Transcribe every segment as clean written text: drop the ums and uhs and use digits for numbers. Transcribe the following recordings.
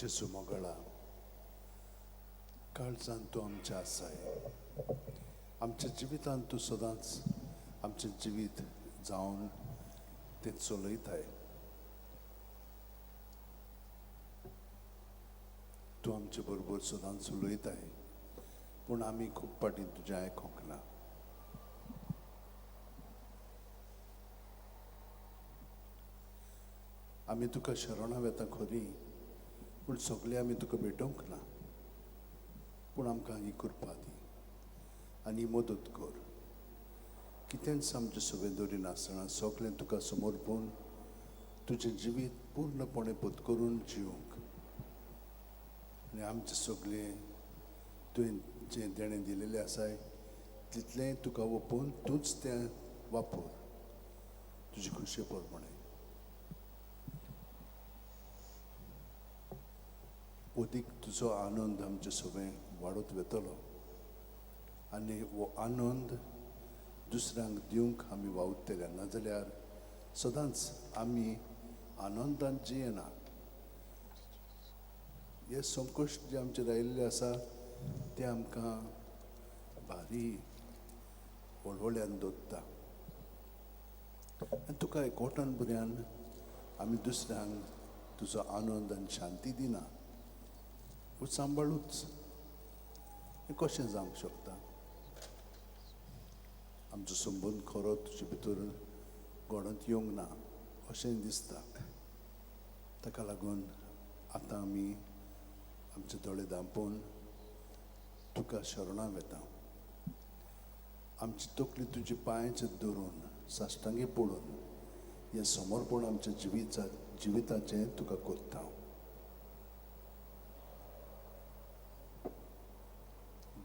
जेजू मोगळा, काळजान तूं आमच्या आसाय, आमच्या जिवितांत तूं सदांच आमचें जिवीत जावन तें चलयताय. तूं आमचे बरोबर सदांच उलयताय, पूण आमी खूब फाटीं तुजें आयकूंक ना. आमी तुका शरणां वेता खरी, पूण सगळें आमी तुका भेटोवंक ना. पूण आमकां ही कृपा दी आनी मदत कर. कितेंच आमचें सगळें दवरिनासतना सगळें तुका समर्पून तुजें जिवीत पूर्णपणे पत्करून जिवंक आनी आमचें सगळें तुवें जें देणें दिलेलें आसाय तितलें तुका ओपून तूंच तें वापर तुजे खुशे प्रमाणें. अदीक तुजो आनंद आमचे सगळें वाडत वतलो आनी हो आनंद दुसऱ्यांक दिवंक आमी वावुरतले, नाजाल्यार सदांच आमी आनंदान जियेना. हे संकश्ट जे आमचेर आयिल्ले आसा ते आमकां भारी वळवळ्यान दवरता आनी तुका एकवटान बऱ्यान आमी दुसऱ्यांक तुजो आनंद आनी शांती दिना. हो सांबाळूच हें कशें जावंक शकता? आमचो संबंद खरो तुजे भितर घडोंत येवंक ना अशें दिसता. ताका लागून आतां आमी आमचे दोळे धांपून तुका शरणां वेता. आमची तकली तुजी पांयाचेर दवरून साश्टांगी पडून हें समर्पण आमच्या जिविताचें तुका करता.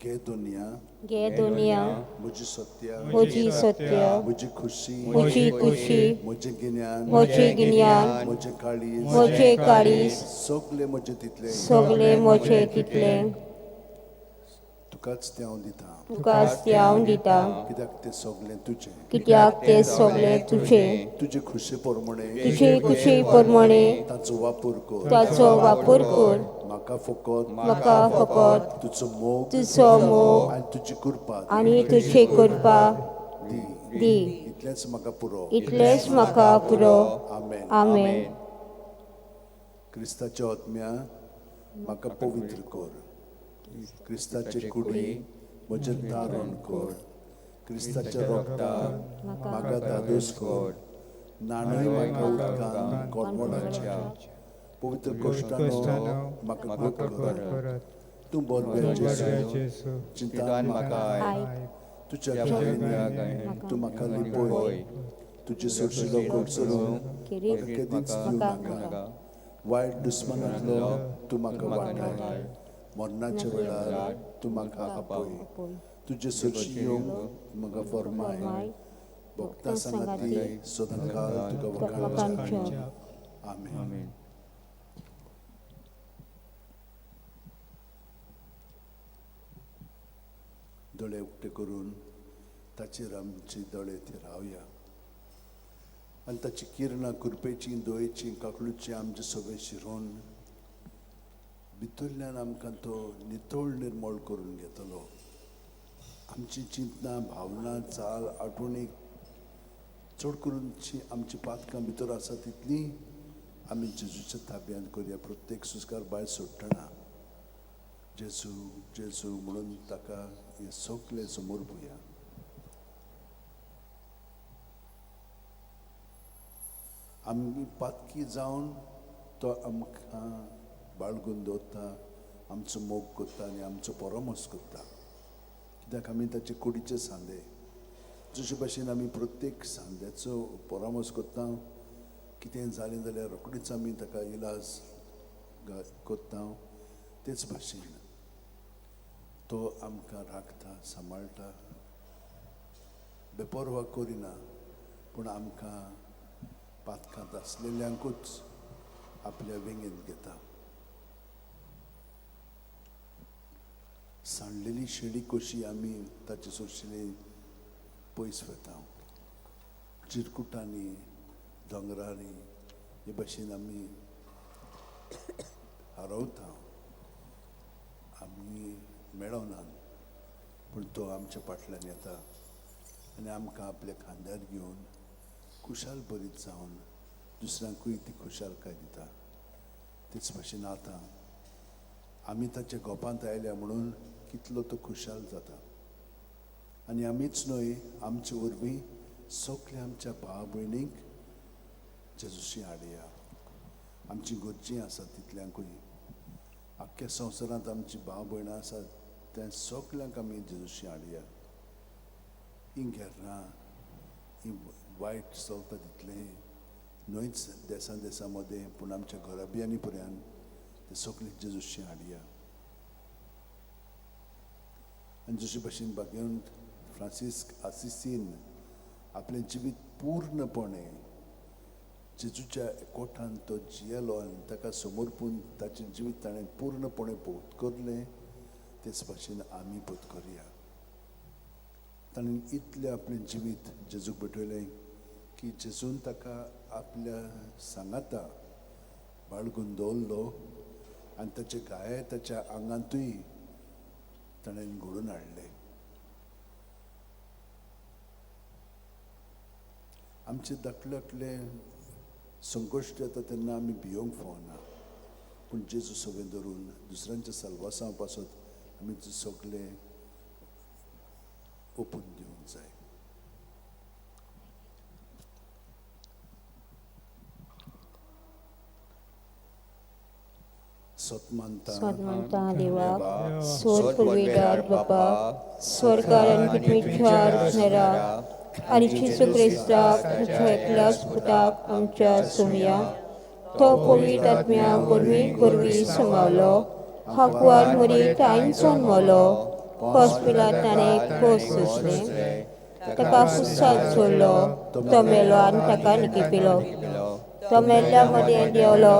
घे दुनिया, घे दुनिया, म्हजी सत्य, म्हजी सत्य, म्हजी खुशी, म्हजी खुशी, म्हजें गिन्यान, म्हजें गिन्यान, म्हजें काळीज, म्हजें काळीज, सगलें म्हजें तितलें, सगलें म्हजें तितलें तुकाच तें हांव दिता. तुकाच तें हांव दिता. कित्याक तें सगलें तुजें, कित्याक तें सगलें तुजें, तुजे खुशे प्रमाणें, तुजे खुशे प्रमाणें ताचो वापर कर. ताचो वापर कर. म्हाका फकत, म्हाका फकत तुजो मोग, तुजो मोग आनी तुजी कृपा आनी तुजी कृपा दी. दी. इतलेंच म्हाका पुरो. इतलेंच म्हाका पुरो. आमेन. आमेन. क्रिस्ताच्या आत्म्या म्हाका पवित्र कर. क्रिस्ताचे कुडी म्हजें तारण कर. क्रिस्ताच्या रोगता म्हाका धादोस कर. नाणय म्हाका उदकान कोडमोडाच्या पवित्र कोश्टानो म्हाका गोड कर. तूं बरो जेजू, चिंतान म्हाका आयक, तुज्या गायनी तूं म्हाका लिपय. तुजे सोरशिलो कोडसरून म्हाका केदींच दिवं नाका. वायट दुस्मनांतलो तूं म्हाका वाटाय. मरणाच्या वेळार तूं म्हाका आपय. तुजे सोरशी येवंक म्हाका फर्माय. भक्ता सांगाती सदांकाळ तुका वखाणच्या. आमेन. दोळे उक्ते करून ताचेर आमचे दोळे थिरावया आनी ताची किरणां कृपेची, दयेची, काकलूची आमचे सगळे शिरोवन भितरल्यान आमकां तो नितळ निर्मळ करून घेतलो. आमची चिंतनां, भावना, चाल, आठवणी, चड करून आमची पातकां भितर आसा तितली आमी जेजूच्या ताब्यांत करया. प्रत्येक सुस्कार भायर सोडटना जेजू जेजू म्हणून ताका हें सगळें समर्पुया. आमी पातकी जावन तो आमकां बाळगून दवरता, आमचो मोग करता आनी आमचो परामर्श करता. कित्याक आमी ताचे कुडीचे सांदे. जशे भाशेन आमी प्रत्येक सांद्याचो परामर्श करता, कितें जालें जाल्यार रोखडीच आमी ताका इलाज करता, तेच भाशेन तो आमकां राखता, सांबाळटा, बेपर्वा करिना, पूण आमकां पातकांत आसलेल्यांकूच आपल्या वेंगेंत घेता. सांडलेली शेळी कशी आमी ताचे सोरशिले पयस वता, चिरकुटांनी, दोंगरांनी हे भाशेन आमी हरवता, आमी मेळनात, पूण तो आमच्या फाटल्यान येता आनी आमकां आपल्या खांद्यार घेवन खुशाल बरीत जावन दुसऱ्यांकूय ती खुशालकाय दिता. तेच भाशेन आतां आमी ताच्या गोपांत आयल्या म्हणून कितलो तो खुशाल जाता. आनी आमीच न्हय, आमचे वरवीं सगल्या आमच्या भाव भयणींक जेजूशी हाडया. आमची गरजी आसा तितल्यांकूय, आख्ख्या संवसारांत आमची भाव भयणां आसात त्या सगल्यांक आमी जेजूशी हाडया. ही घेर्रां ही वायट चलता तितलें न्हयच देसां देसां मदें, पूण आमच्या घराब्यांनी पर्यंत ते सगळे जेजूशी हाडया. आनी जशे भशेन भाग्यवंत फ्रांसिस्क आसिसीन आपलें जिवीत पूर्णपणे जेजूच्या एकवटान तो जियेलो आनी ताका समर्पून ताचें जिवीत ताणें पूर्णपणे पोतकरलें, तेच भाशेन आमी पोतकरया. ताणें इतलें आपलें जिवीत जेजूक भेटयलें की जेजून ताका आपल्या सांगाता बाळगून दवरलो आनी ताचे घाये ताच्या आंगांतूय ताणें घडोवन हाडले. आमचे धाकले धाकले संकश्ट येता तेन्ना आमी भियोंक फावना, पूण जेजू सगळें धरून दुसऱ्यांच्या सल्वासां पासत आमी सगळें ओपून दिवंक जाय. सत मानता सत मानता देवाक, स्वर पुर्वेदार बापा, स्वर्गार आनी पृथ्वीच्या रचणारा, आनी जेजू क्रिस्ताक तुज्या एकल्याच पुताक आमच्या सोमया, तो पवित्र आत्म्या वरवीं वरवीं समावलो, हाकवार मरीत आयनसून मलो, हॉस्पिटलांत ताणें खोस सोंसलें, ताका फुसाद सोडलो, तो मेलो आनी ताका निकिपिलो, तो मेल्ल्या मदें देंवलो,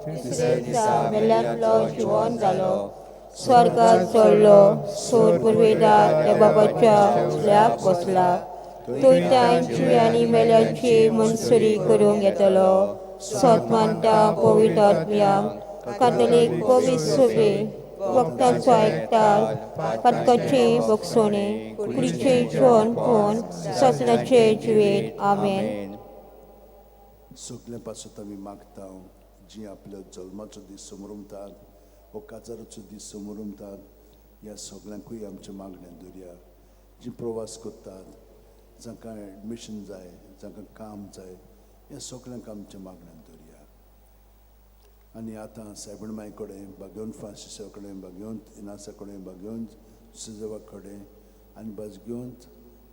तिसरे दिसा मेल्ल्यांतलो जिवन जालो, स्वर्गात चडलो, सोर पुर्वेदार देवबाबाच्या उजव्याक बसला, थंय तांची आनी मेल्यांची मनसुरी करूंक येतलो. सत मानता पवित्र आत्म्याक, कातोलीक पवित्र सभे, वखदाचो एकठार, पातकाची भोगसणी, कुडीचे जिवन फोन, सासणाचे जिवीत. आमेन. सगळ्यां पासत आमी मागता जी आपल्या जल्माचो दीस समरुमतात वो काजाराचो दीस समरुमतात, ह्या सगल्यांकूय आमच्या मागण्यांत दवरया. जी प्रवास करतात, जांकां एडमिशन जाय, जांकां काम जाय, ह्या सगल्यांक आमच्या मागण्यांत दवरया. आनी आतां सायबण माई कडेन, भाग्यवंत फ्रांसिसा कडेन, भाग्यवंत इनासा कडेन, भाग्यवंत सुजेवा कडेन आनी भाजगेवंत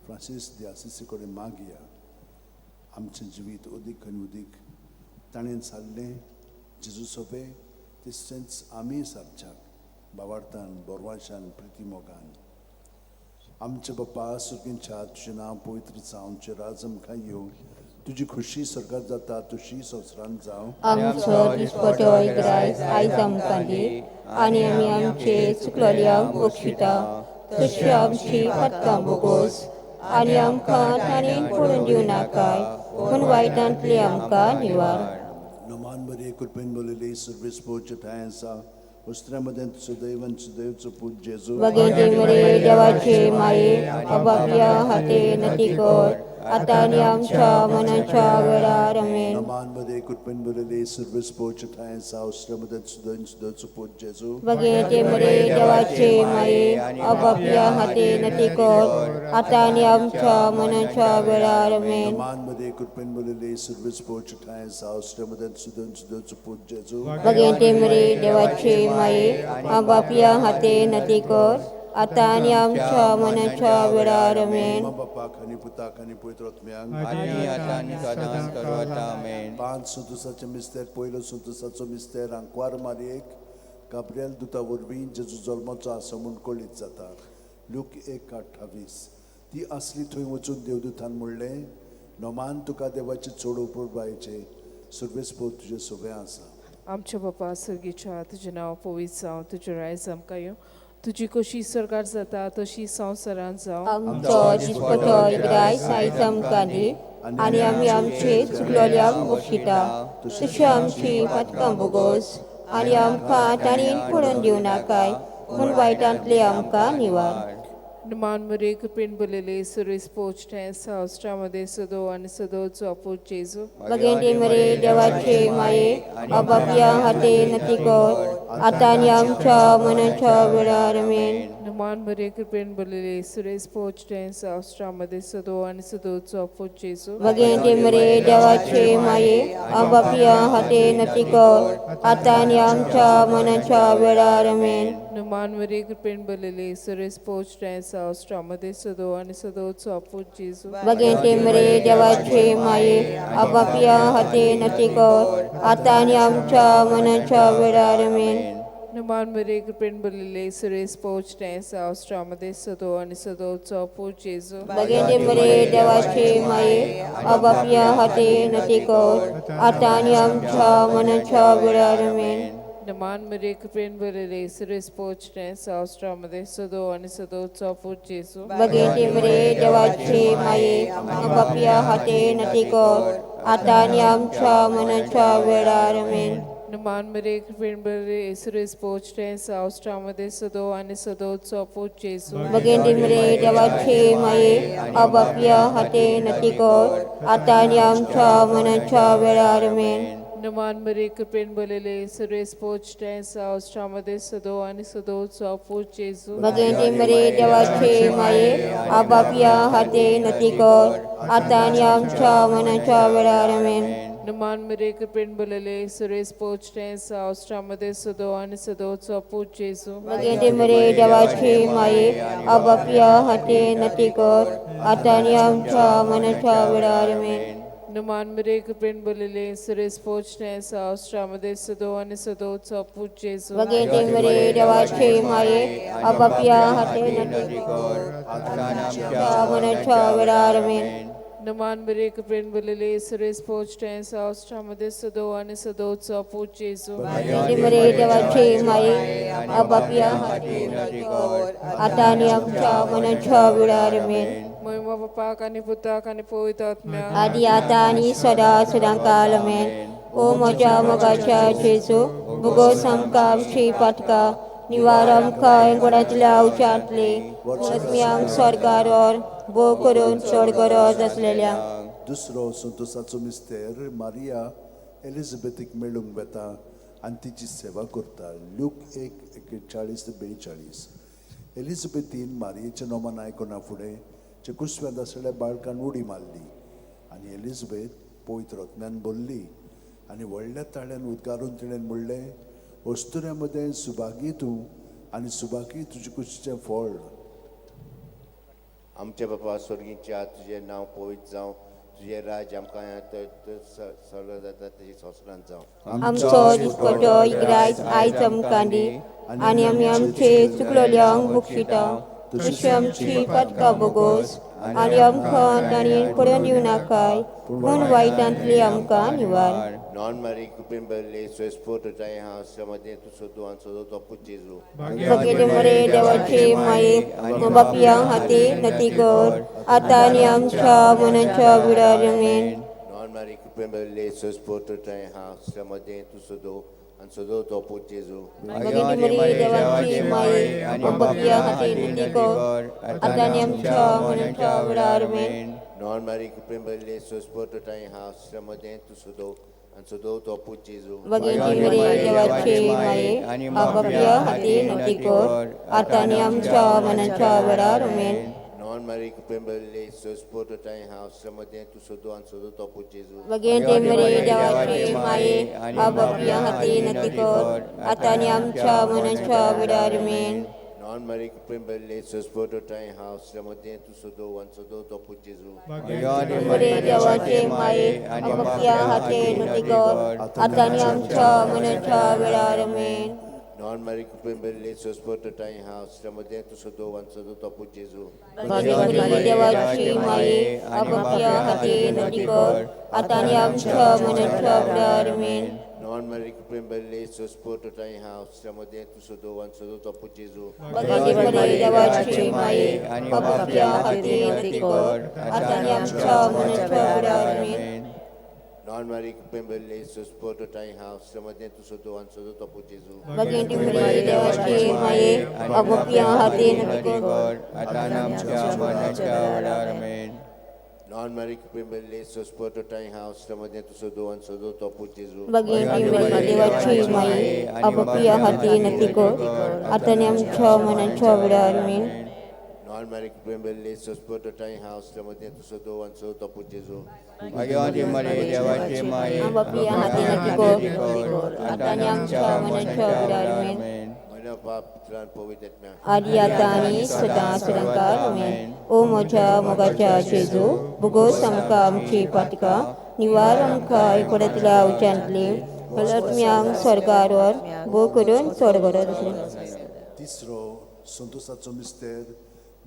फ्रांसीस दे आसिसी कडेन मागया आमचें जिवीत अदीक आनी अदीक ताणें सारलें जेजू सोंपें तशेंच आमी सारच्याक भावार्थान, बोरवाशान, प्रिती मोगान. आमचे बाप्पा सुर्गींच्या, तुजें नांव पवित्र जावं, तुजें राज आमकां येवं, तुजी खुशी स्वर्गात जाता तशी संवसारांत जावं. आमचो दिसपटो ग्रायस आयज आमकां दी, आनी आमी आमचे चुकलोल्यांक बक्षिता तशी आमची पातकां बोगोस, आनी आमकां ताणें पडून दिवं नाकाय, पूण वायटांतली आमकां निवार. नमान बरी कृपेन बोललेली सर्वीस पोच ठांय आसा, वस्त्रा मदें सुदैवन सुदैवचो पूत जेजू. बगेंते मरे देवाचे माये, अबापल्या हाते नती कर, आतां आनी आमच्या मनाच्या वेळार. आमेन. नमान बरी कृपेन बोललेली सर्वीस पोच ठांय आसा, वस्त्रा मदें सुदैवन सुदैवचो पूत जेजू. बगेंते मरे देवाचे माये, अबापल्या हाते नती कर, आतां आनी आमच्या मनाच्या वेळार. आमेन. नमान बरी कृपेन बोललेली सर्वीस पोच ठांय आसा, वस्त्रा मदें सुदैवन सुदैवचो पूत जेजू. बगेंते मरे देवाचे माये, आबापल्या हाते नती कर, आतां आनी आमच्या मनाच्या वेळार. आमेन. बापाक आनी पुताक आनी पवित्र आत्म्याक आनी आतां आनी सदांच करूं. आमेन. 5 संतोसाचे मिस्तेर. पयलो संतोसाचो मिस्तेर. आंकवार मारयेक गाब्रियल दुता वरवीं जेजू जल्माचो आसा म्हूण कळीत जाता. लूक 1:28. ती आसली थंय वचून देवदूतान म्हणलें, नोमान तुका देवाचे चड उपरबायचे, सर्वेस्पोर तुजें सगळें आसा. आमच्या बापा सर्गीच्या, तुजें नांव पवित्र जावं, तुजें रायज आमकां येवं, तुजी कशी सरकार जाता तशी संवसारांत जावं. आमचो दिसपटो ग्रायस आयज आमकां दी, आनी आमी आमचे चुकलोल्यांक बक्षिता तशी आमची पातकां बोगोस, आनी आमकां ताणें पडून दिवं नाकाय, पूण वायटांतले आमकां निवार. मान मरे कृपेन भरलेले सुरेश पोचटे सावस्त्रामध्ये सदो आनी सदोचो आपूत जेजू. बगेंटी मरे देवाचे माये, आबापया हाते नती कर, आतां आनी आमच्या मनाच्या वेळार. आमेन. मान मरे कृपेन भरलेले सुरेश पोचटे सावस्त्रामध्ये सदो आनी सदोचो आपूत जेजू. बगेंटी मरे देवाचे माये, आबापया हाते नती कर, आतां आनी आमच्या मनाच्या वेळार. आमेन. मान मरे कृपेन भरलेले सुरेश पोचटे सावस्त्रामध्ये सदो आनी सदोचो आपूत जेजू. बगेंटी मरे देवाचे माये, आबापया हाते नती कर, आतां आनी आमच्या मनाच्या वेळार. आमेन. मान मरे कृपेन भरलेले सुरेश पोचटे सावस्त्रामध्ये सदो आनी सदोचो आपूत जेजू. बगेंटी मरे देवाचे माये, आबापया हाते नती कर, आतां आनी आमच्या मनाच्या वेळार. आमेन. मान मरे कृपेन भरलेले सुरेश पोचटे सावस्त्रामध्ये सदो आनी सदोचो आपूत जेजू. बगेंटी मरे देवाचे माये, आबापया हाते नती कर, आतां आनी आमच्या मनाच्या वेळार. आमेन. मान मरे कृपेन भरलेले सुरेश पोचटे सावस्त्रामध्ये सदो आनी सदोचो आपूत जेजू. बगेंटी मरे देवाचे माये, आबापया हाते नती कर, आतां आनी आमच्या मनाच्या वेळार. आमेन. मान मरे कृपेन भरलेले सुरेश पोचटे सावस्त्रामध्ये सदो आनी सदोचो आपूत जेजू. बगेंटी मरे देवाचे माये, आबापया हाते नती कर, आतां आनी आमच्या मनाच्या वेळार. आमेन. मान मरे कृपेन भरलेले सुरेश पोचटे सावस्त्रामध्ये सदो आनी सदोचो आपूत जेजू. बगेंटी मरे देवाचे माये, आबापया हाते नती कर, आतां आनी आमच्या मनाच्या वेळार. आमेन. मान मरे कृपेन भरलेले सुरेश पोचटे सावस्त्रामध्ये सदो आनी सदोचो आपूत जेजू. बगेंटी मरे देवाचे माये, आबापया हाते नती कर, आमच्या मनाच्या वेळार. आमेन. मान मरे कृपेन भरलेले सुरेश पोचटे सावस्त्रामध्ये सदो आनी सदोचो आपूत जेजू. बगेंटी मरे देवाचे माये, आबापया हाते नती कर, आतां आनी आमच्या मनाच्या वेळार. आमेन. महिमा बापाक आनी पुताक आनी पवित्र आत्म्याक. आदी आतां आनी सदा सदां काल. आमेन. ओ म्हज्या मोगाच्या जेजू, भुगोस आमकां आमची पातकां, निवार आमकां गोडांतल्या उच्यांतले, आत्म्यांक स्वर्गार भोव करून चड गरज आसलेल्या. दुसरो संतोसाचो मिस्तेर मारिया एलिझाबेथीक मेळूंक वेता आनी तिची सेवा करता. ल्यूक 1:41 ते 42. एलिझाबेथीन मारियेचें नोमान आयकना फुडें कुसव्यांत आसलेल्या बाळकान उडी मारली आनी एलिझाबेथ पवित्र आत्म्यान भरली आनी व्हडल्या ताळ्यान उद्गारून तिणें म्हणलें, अस्तुऱ्यां मदें सुभागी तूं आनी सुभागी तुजे कुशीचें फळ. आमच्या बापा स्वर्गीच्या, तुजें नांव पवित्र जावं, तुजें राज्य आमकां सगळं जाता तेजी संवसारांत जावं. आमचो दिसपटो इग्रायज आयज आमकां दी, आनी आमी आमचे चुकलोल्यांक बक्षिता, तशी आमची पातकां बोगोस, आनी आमकां ताणें पडून दिवं नाकाय, पूण वायटांतली आमकां निवार. नॉन मारी कृपेन भरले स्वस्फोट हा मध्ये तूं सोदू आनी सोदो तो पूत जेजू. बगेले मरे देवाचे माये, बापया हाते नती कर, आतां आनी आमच्या मनाच्या वेळार. आमेन. नॉन मारी कृपेन भरले स्वस्फोट हा मध्ये तूं सोदो आनी सोदो तो पूत जेजू. बगेले मरे देवाचे माये, बापया हाते नती कर, आतां आनी आमच्या मनाच्या वेळार. आमेन. नॉन मारी कृपेन भरले स्वस्फोट हा मध्ये तूं सोदो आनी सोदो तो पूत जेजू. बगेली मरे देवाचे माये, बापया हाते नती कर, आतां आनी आमच्या मनाच्या वेळार. आमेन. नॉन मारी कृपेन भरले स्वस्फोट हा मध्ये तूं सोदो आनी सोदो तो पूत जेजू. बगेली मरे देवाचे माये, बापया हाते नती कर, आतां आनी आमच्या मनाच्या वेळार. आमेन. नॉन मारी कृपेन भरले स्वस्फोट हा मध्ये तूं सोदो आनी सोदो तो पूत जेजू. मरे देवाचे माये, बापया हाते नती कर, आतां आनी आमच्या मनाच्या वेळार. आमेन. नॉन मारी कृपेन भरले स्वस्फोट हा मध्ये तूं सोदो आनी सोदो तो पूत जेजू. बगेली देवाची माये, बापया हाते नती कर, आतां आनी आमच्या मनाच्या वेळार. आमेन. नॉन मारी कृपेन भरले स्वस्फोट हा मध्ये तूं सोदो आनी सोदो तो पूत जेजू. बगेली मरे देवाची माये, बापया हाते नती कर, आतां आनी आमच्या मनाच्या वेळार. आमेन. नॉन मारी कृपेन सुस्पोटो टाय हांव समजने तूं सोदो आनी सोदो तो पूत जेजू. भगवंती मरिये देवाची माये, अबोपिया हातीन विनंती कर आतां आनी आमच्या मरणाच्या वेळार. आमेन. नॉन मारी कृपेन सुस्पोटो टाय हांव समजने तूं सोदो आनी सोदो तो पूत जेजू. भगवंती मरिये देवाची माये, अबोपिया हातीन तिको आतां आनी आमच्या मनाच्या वेळार. आमेन. नॉन मारी कृपेन सुस्पोटो टाय हांव समजने तूं सोदो आनी सोदो तो पूत जेजू. भगवंती मरिये देवाची माये, अबोपिया हातीन तिको आतां आनी आमच्या मनाच्या वेळार. आमेन. म्हण्या बाप पुत्रान पवित्र आत्म्या. आदी आतां आनी सदां सदांकाळ. आमेन. ओ म्हज्या मोगाच्या जेजू, भुगोस आमकां आमची पातकां, निवार आमकां एकवटांतल्या उच्यांतली, आत्म्यांक स्वर्गार व्हर, भोव करून चड गरज आसली. तिसरो संतोसाचो मिस्तेर,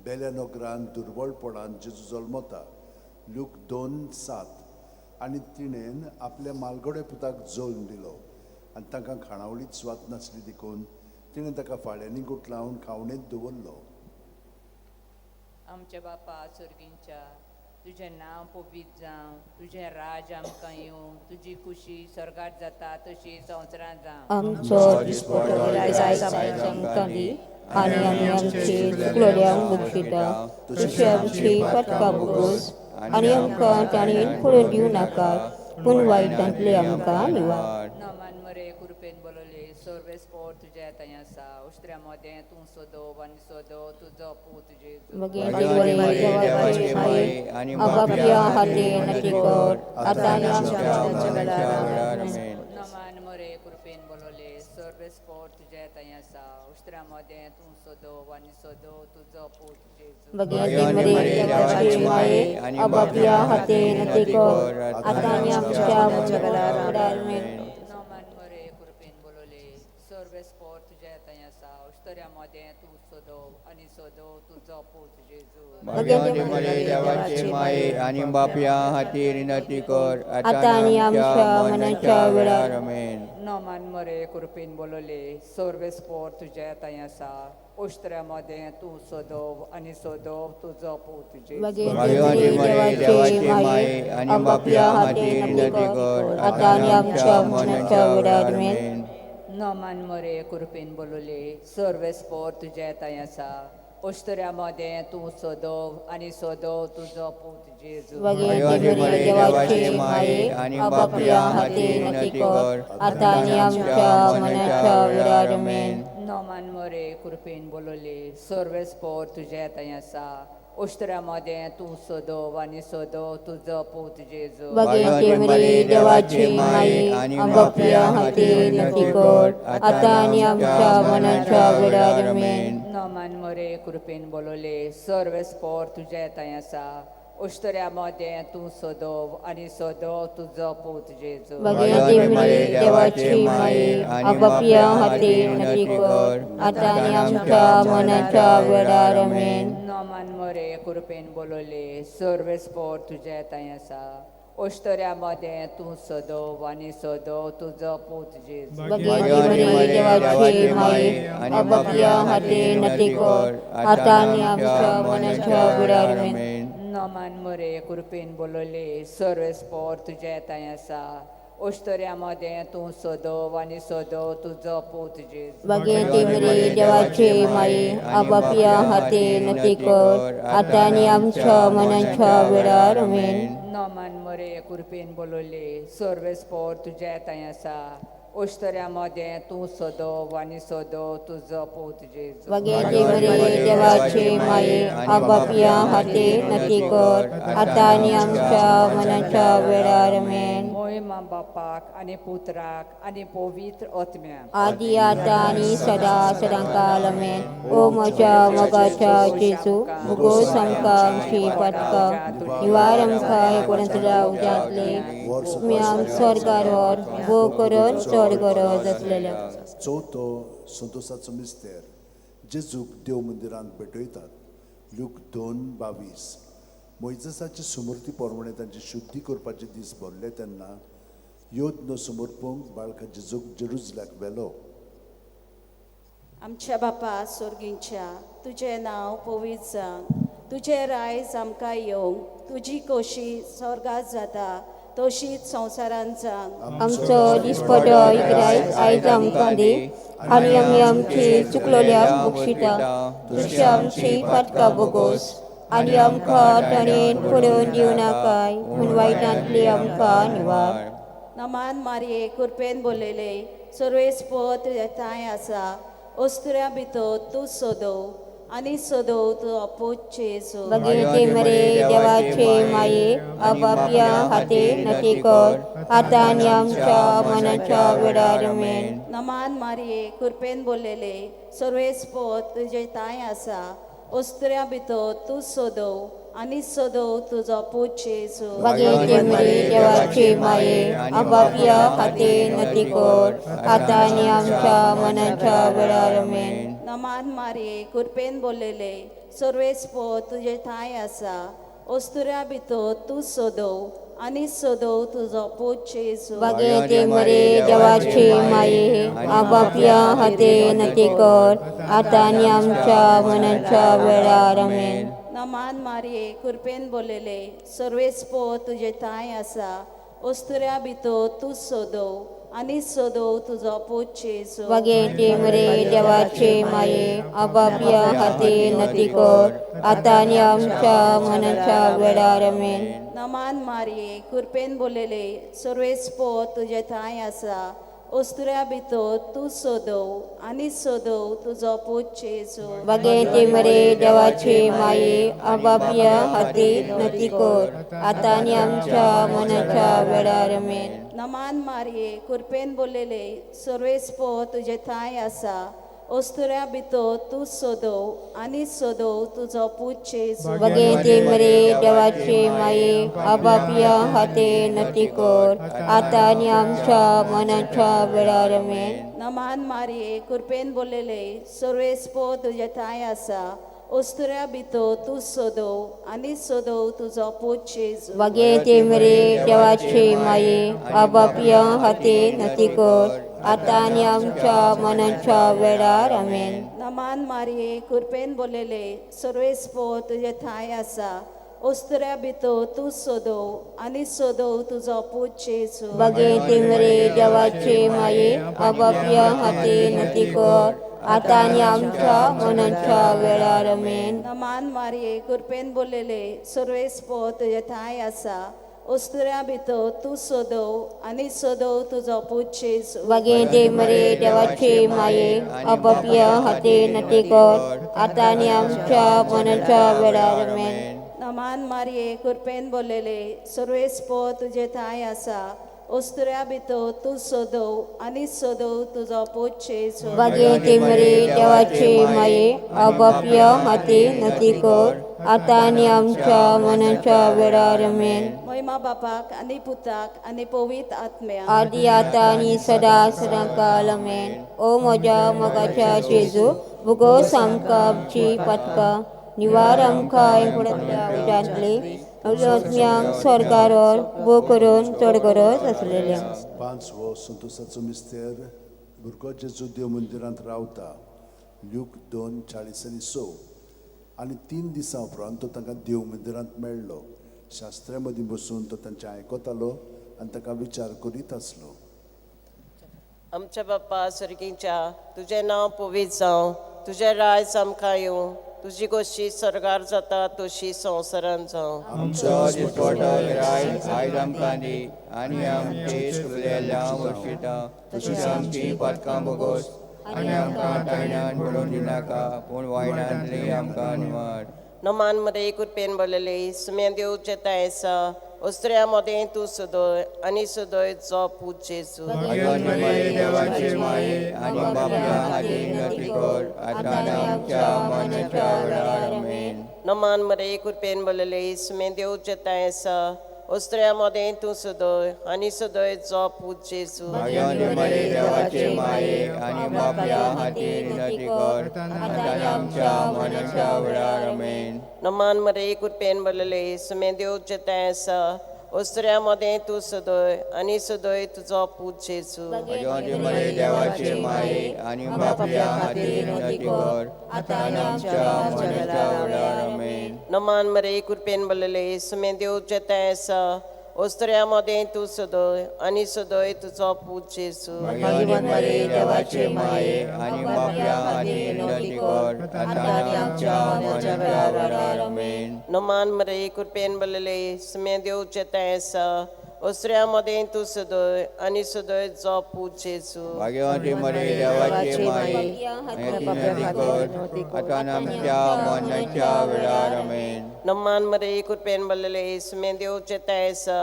बेल्या नगरान दुर्बळपणान जेजू जल्मता, लूक 2:7. आनी तिणेन आपल्या मालगडे पुताक जल्म दिलो आनी तांकां खाणावळीत सुवात नासली देखून तिणें ताका फाळ्यांनी गुटलावन खावणेंत दवरलो. आमच्या बापा सर्गींच्या, तुजें नांव पवित्र जावं, तुजें राज आमकां येवं, तुजी खुशी स्वर्गात जाता तशी संवसारांत जावं. आमचो दिसपटो आयज आमकां दी आनी आमी आमची चुकलोल्यांक बक्षिता तशी आमची पातकां भोगोस आनी आमकां ताणें पळोवन दिवं नाका, पूण वायटांतले आमकां निवार. नमान मरे कृपेन बोलवले, सर्वेस पोर तुज्या थंय आसा, उश्त्र्या मदें तूं सोदो आनी सोदो तुजो पूत जेजू. भगवंती मरिये देवाची माये, अबापिया हातीन कर आतां आनी आमच्या मरणाच्या वेळार. आमेन. नमान मरे कृपेन बोलवले, सर्वेस पोर तुज्या थंय आसा, उश्त्र्या मदें तूं सोदो आनी सोदो तुजो पूत जेजू. भगवंती मरिये देवाची माये, अबापिया हातीन कर आतां आनी आमच्या मरणाच्या वेळार. आमेन. नमान मरे कृपेन बोलवले, सर्वेस पोर तुज्या थंय आसा, उश्त्र्या मदें तूं सोदो आनी सोदो तुजो पूत जेजू. भगवंती मरिये देवाची माये आनी बापया हातीर विनंती कर आतां आनी आमच्या मरणाच्या वेळार. आमेन. नमान मरे कृपेन बोलवले, सर्वेस पोर तुज्या थंय आसा, उश्त्र्या मदें तूं सोदो आनी सोदो तुजो पूत जेजू. भगवंती मरिये देवाची माये, अबापिया हातीन कर आतां आनी आमच्या मरणाच्या वेळार. आमेन. नमान मरे कृपेन बोलवले, सर्वेस पोर तुज्या थंय आसा, उश्त्र्या मदें तूं सोदो आनी सोदो तुजो पूत जेजू. भगवंती मरिये देवाची माये, अबापिया हातीन कर आतां आनी आमच्या मरणाच्या वेळार. आमेन. नमान मरे कृपेन बोलवले, सर्वेस पोर तुज्या थंय आसा, उश्त्र्या मदें तूं सोदो आनी सोदो तुजो पूत जेजू. भगवंती मरिये देवाची माये, अबापिया हातीन कर आतां आनी आमच्या मरणाच्या वेळार. आमेन. नमान मरे कृपेन बोलवले, सर्वेस पोर तुज्या थंय आसा, उश्त्र्या मदें तूं सोदो आनी सोदो तुजो पूत जेजू. भगवंती मरिये देवाची माये, अबापिया हातीन कर आतां आनी आमच्या मरणाच्या वेळार. आमेन. नमान मरे कृपेन बोलवले, सर्वेस पोर तुज्या थंय आसा, उश्त्र्या मदें तूं सोदो आनी सोदो तुजो पूत जेजू. भगवंती मरिये देवाची माये, अबापिया हातीन कर आतां आनी आमच्या मरणाच्या वेळार. आमेन. नमान मरे कृपेन बोलवले, सर्वेस पोर तुज्या थंय आसा, उश्त्र्या मदें तूं सोदो आनी सोदो तुजो पूत जेजू. भगवंती मरिये देवाची माये, अबापिया हातीन कर आतां आनी आमच्या मरणाच्या वेळार. आमेन. नमान मरे कृपेन बोलवले, सर्वेस पोर तुज्या थंय आसा, उश्त्र्या मदें तूं सोदो आनी सोदो तुजो पूत जेजू. भगवंती मरिये देवाची माये, अबापिया हातीन कर आतां आनी आमच्या मरणाच्या वेळार. आमेन. मोहिमा बापाक आनी पुत्राक आनी पवित्र आत्म्याक. आदी आतां आनी सदां सदांकाळ. आमेन. ओ म्हज्या मोगाच्या जेजू, भुगोस आमकां आमची पातकां, निवार आमकां एकोणांतल्या उज्यांतले, आमक स्वर्गार व्हर, भोव करून चड गरज आसलेल्या. चवथो संतोसाचो मिस्तेर, जेजूक देव मंदिरांत भेटयतात, लूक 2:22. मोयजसाचे सुमूर्ती प्रमाणे तांची शुद्धी करपाचे दीस भरले तेन्ना योद्न समर्पूंक बाळका जेजूक जेरुजल्याक व्हेलो. आमच्या बापा सोर्गींच्या, तुजें नांव पवित्र जावं, तुजें रायज आमकां येवं, तुजी कोशी स्वर्गात जाता तशीच संवसारांत जावं. आमचो दिसपटो इग्रायज आयज आमकां दी आनी आमी आमची चुकलोल्यांक बक्षिता तशी आमची पातकां बोगोस आनी आमकां ताणें पडोवन दिवं नाकाय पूण वायटांतली आमकां निवार. नमान मारये कृपेन बोलयले सर्वेस्पर तुजे ठांय आसा अस्तुऱ्या भितर तूं सदो आनी सदो तुजो पूत जेजू. भगिनी मरे देवाचे माये आपापल्या हाते नती कर आतां आनी आमच्या मनाच्या वेळार आमेन. नमान मारये कृपेन बोलयले सर्वेस्पर तुजे ठांय आसा अस्तुऱ्या भितर तूं सदो आनी सदो तुजो पूत जेजू. भगिनी मरे देवाचे माये आपापल्या हाते नती कर आतां आनी आमच्या मनाच्या वेळार आमेन. नमान मारये कृपेन बोलयले सर्वेस्पर तुजे ठांय आसा अस्तुऱ्या भितर तूं सदो आनी सदो तुजो पूत जेजू. भगिनी मरे देवाचे माये आपापल्या हाते नती कर आतां आनी आमच्या मनाच्या वेळार आमेन. नमान मारये कृपेन बोलयले सर्वेस्पर तुजे ठांय आसा अस्तुऱ्या भितर तूं सदो आनी सदो तुजो पूत जेजू. भगिनी मरे देवाचे माये आपापल्या हाते नती कर आतां आनी आमच्या मनाच्या वेळार आमेन. नमान मारये कृपेन बोलयले सर्वेस्पर तुजे ठांय आसा अस्तुऱ्या भितर तूं सदो आनी सदो तुजो पूत जेजू. भगिनी मरे देवाचे माये आपापल्या हाते नती कर आतां आनी आमच्या मनाच्या वेळार आमेन. नमान मारये कृपेन बोलयले सर्वेस्पर तुजे ठांय आसा अस्तुऱ्या भितर तूं सदो आनी सदो तुजो पूत जेजू. भगिनी मरे देवाचे माये आपापल्या हाते नती कर आतां आनी आमच्या मनाच्या वेळार आमेन. नमान मारये कृपेन बोलयले सर्वेस्पर तुजे ठांय आसा अस्तुऱ्या भितर तूं सदो आनी सदो तुजो पूत जेजू. भगिनी मरे देवाचे माये आपापल्या हाते नती कर आतां आनी आमच्या मनाच्या वेळार आमेन. नमान मारये कृपेन बोलयले सर्वेस्पर तुजे ठांय आसा अस्तुऱ्या भितर तूं सदो आनी सदो तुजो पूत जेजू. भगिनी मरे देवाचे माये आपापल्या हाते नती कर आतां आनी आमच्या मनाच्या वेळार आमेन. नमान मारये कृपेन बोलयले सर्वेस्पर तुजे ठांय आसा अस्तुऱ्या भितर तूं सदो आनी सदो तुजो पूत जेजू. भगिनी मरे देवाचे माये आपापल्या हाते नती कर आतां आनी आमच्या मनाच्या वेळार आमेन. नमान मारये कृपेन बोलयले सर्वेस्पर तुजे ठांय आसा अस्तुऱ्या भितर तूं सदो आनी सदो तुजो पूत जेजू. भगिनी मरे देवाचे माये आपापल्या हाते नती कर आतां आनी आमच्या मनाच्या वेळार आमेन. महिमा बापाक आनी पुताक आनी पवित्र आत्म्याक आदी आतां आनी सदा सदां काल आमेन. ओ म्हज्या मोगाच्या जेजू भुगोस आमकां आमची पातकां निवार आमकां फुडांतल्या उज्यांतली आत्म्यांक स्वर्गार भो करून चड गरज आसलेल्या. पांचवो संतोषाचो मिस्तेर भुरगो जेजू देव मंदिरांत रावता ल्यूक 2:46 आनी 3 दिसां उपरांत तो तांकां देव मंदिरांत मेळ्ळो. शास्त्र्या मदीं बसून तो तांचें आयकतालो आनी ताका विचार करीत आसलो. आमच्या बाप्पा सर्गीच्या तुजें नांव पवित्र जावं, तुजें राज आमकां येवं, तुजी गोश्टी स्वर्गार जाता तशी संवसारांत जावं. आमचो दिसपटो राय आयज आमकां दी आनी आमचे चुकलेल्या बक्षिता तशीच आमची पातकां बोगोस आनी आमकां तायण्यान पडोवन दिनाका पूण वायणांतली आमकां निवार. नमान मरे कृपेन बोलले सुम्या देवचे आसा अस्तुऱ्या मदें तूं सदय आनी सदय जो पूत जेजू. देवाचे माये आनी बापया हाती नती कर आतां आनी आमच्या मनाच्या वेळार आमेन. नमान मरे कृपेन बोलले सुम्या देवचे आसा अस्तुऱ्या मदें तूं सदय आनी सदय जो पूत जेजू. देवाचे माये आनी बापया हाती नती कर आतां आनी आमच्या मनाच्या वेळार आमेन. नमान मरे कृपेन बोलले सुम्या देवचे आसा अस्तुऱ्या मदें तूं सदय आनी सदय तुजो पूत जेजू. देवाचे माये आनी बापया हाती नती कर आतां आनी आमच्या मनाच्या वेळार आमेन. नमान मरे कृपेन बोलले सुम्या देवचे आसा ओस्तऱ्या मदें तूं सदय आनी सदय तुजो पूत जेजू. भाग्यवान मरिये देवाचे माये आनी बापया खातीर विनंती कर आतां आनी आमच्या मरणाच्या वेळार. आमेन. नमान मरे कृपेन बलले सुमे देवचे तांय आसा ओसऱ्या मदें तूं सदय आनी सदय तुजो पूत जेजू. भाग्यवंती मरिये देवाचे माये आनी विनंती कर आतां आनी आमच्या मरणाच्या वेळार. आमेन. नमान मरे कृपेन बलले सुमे देवचे तांय आसा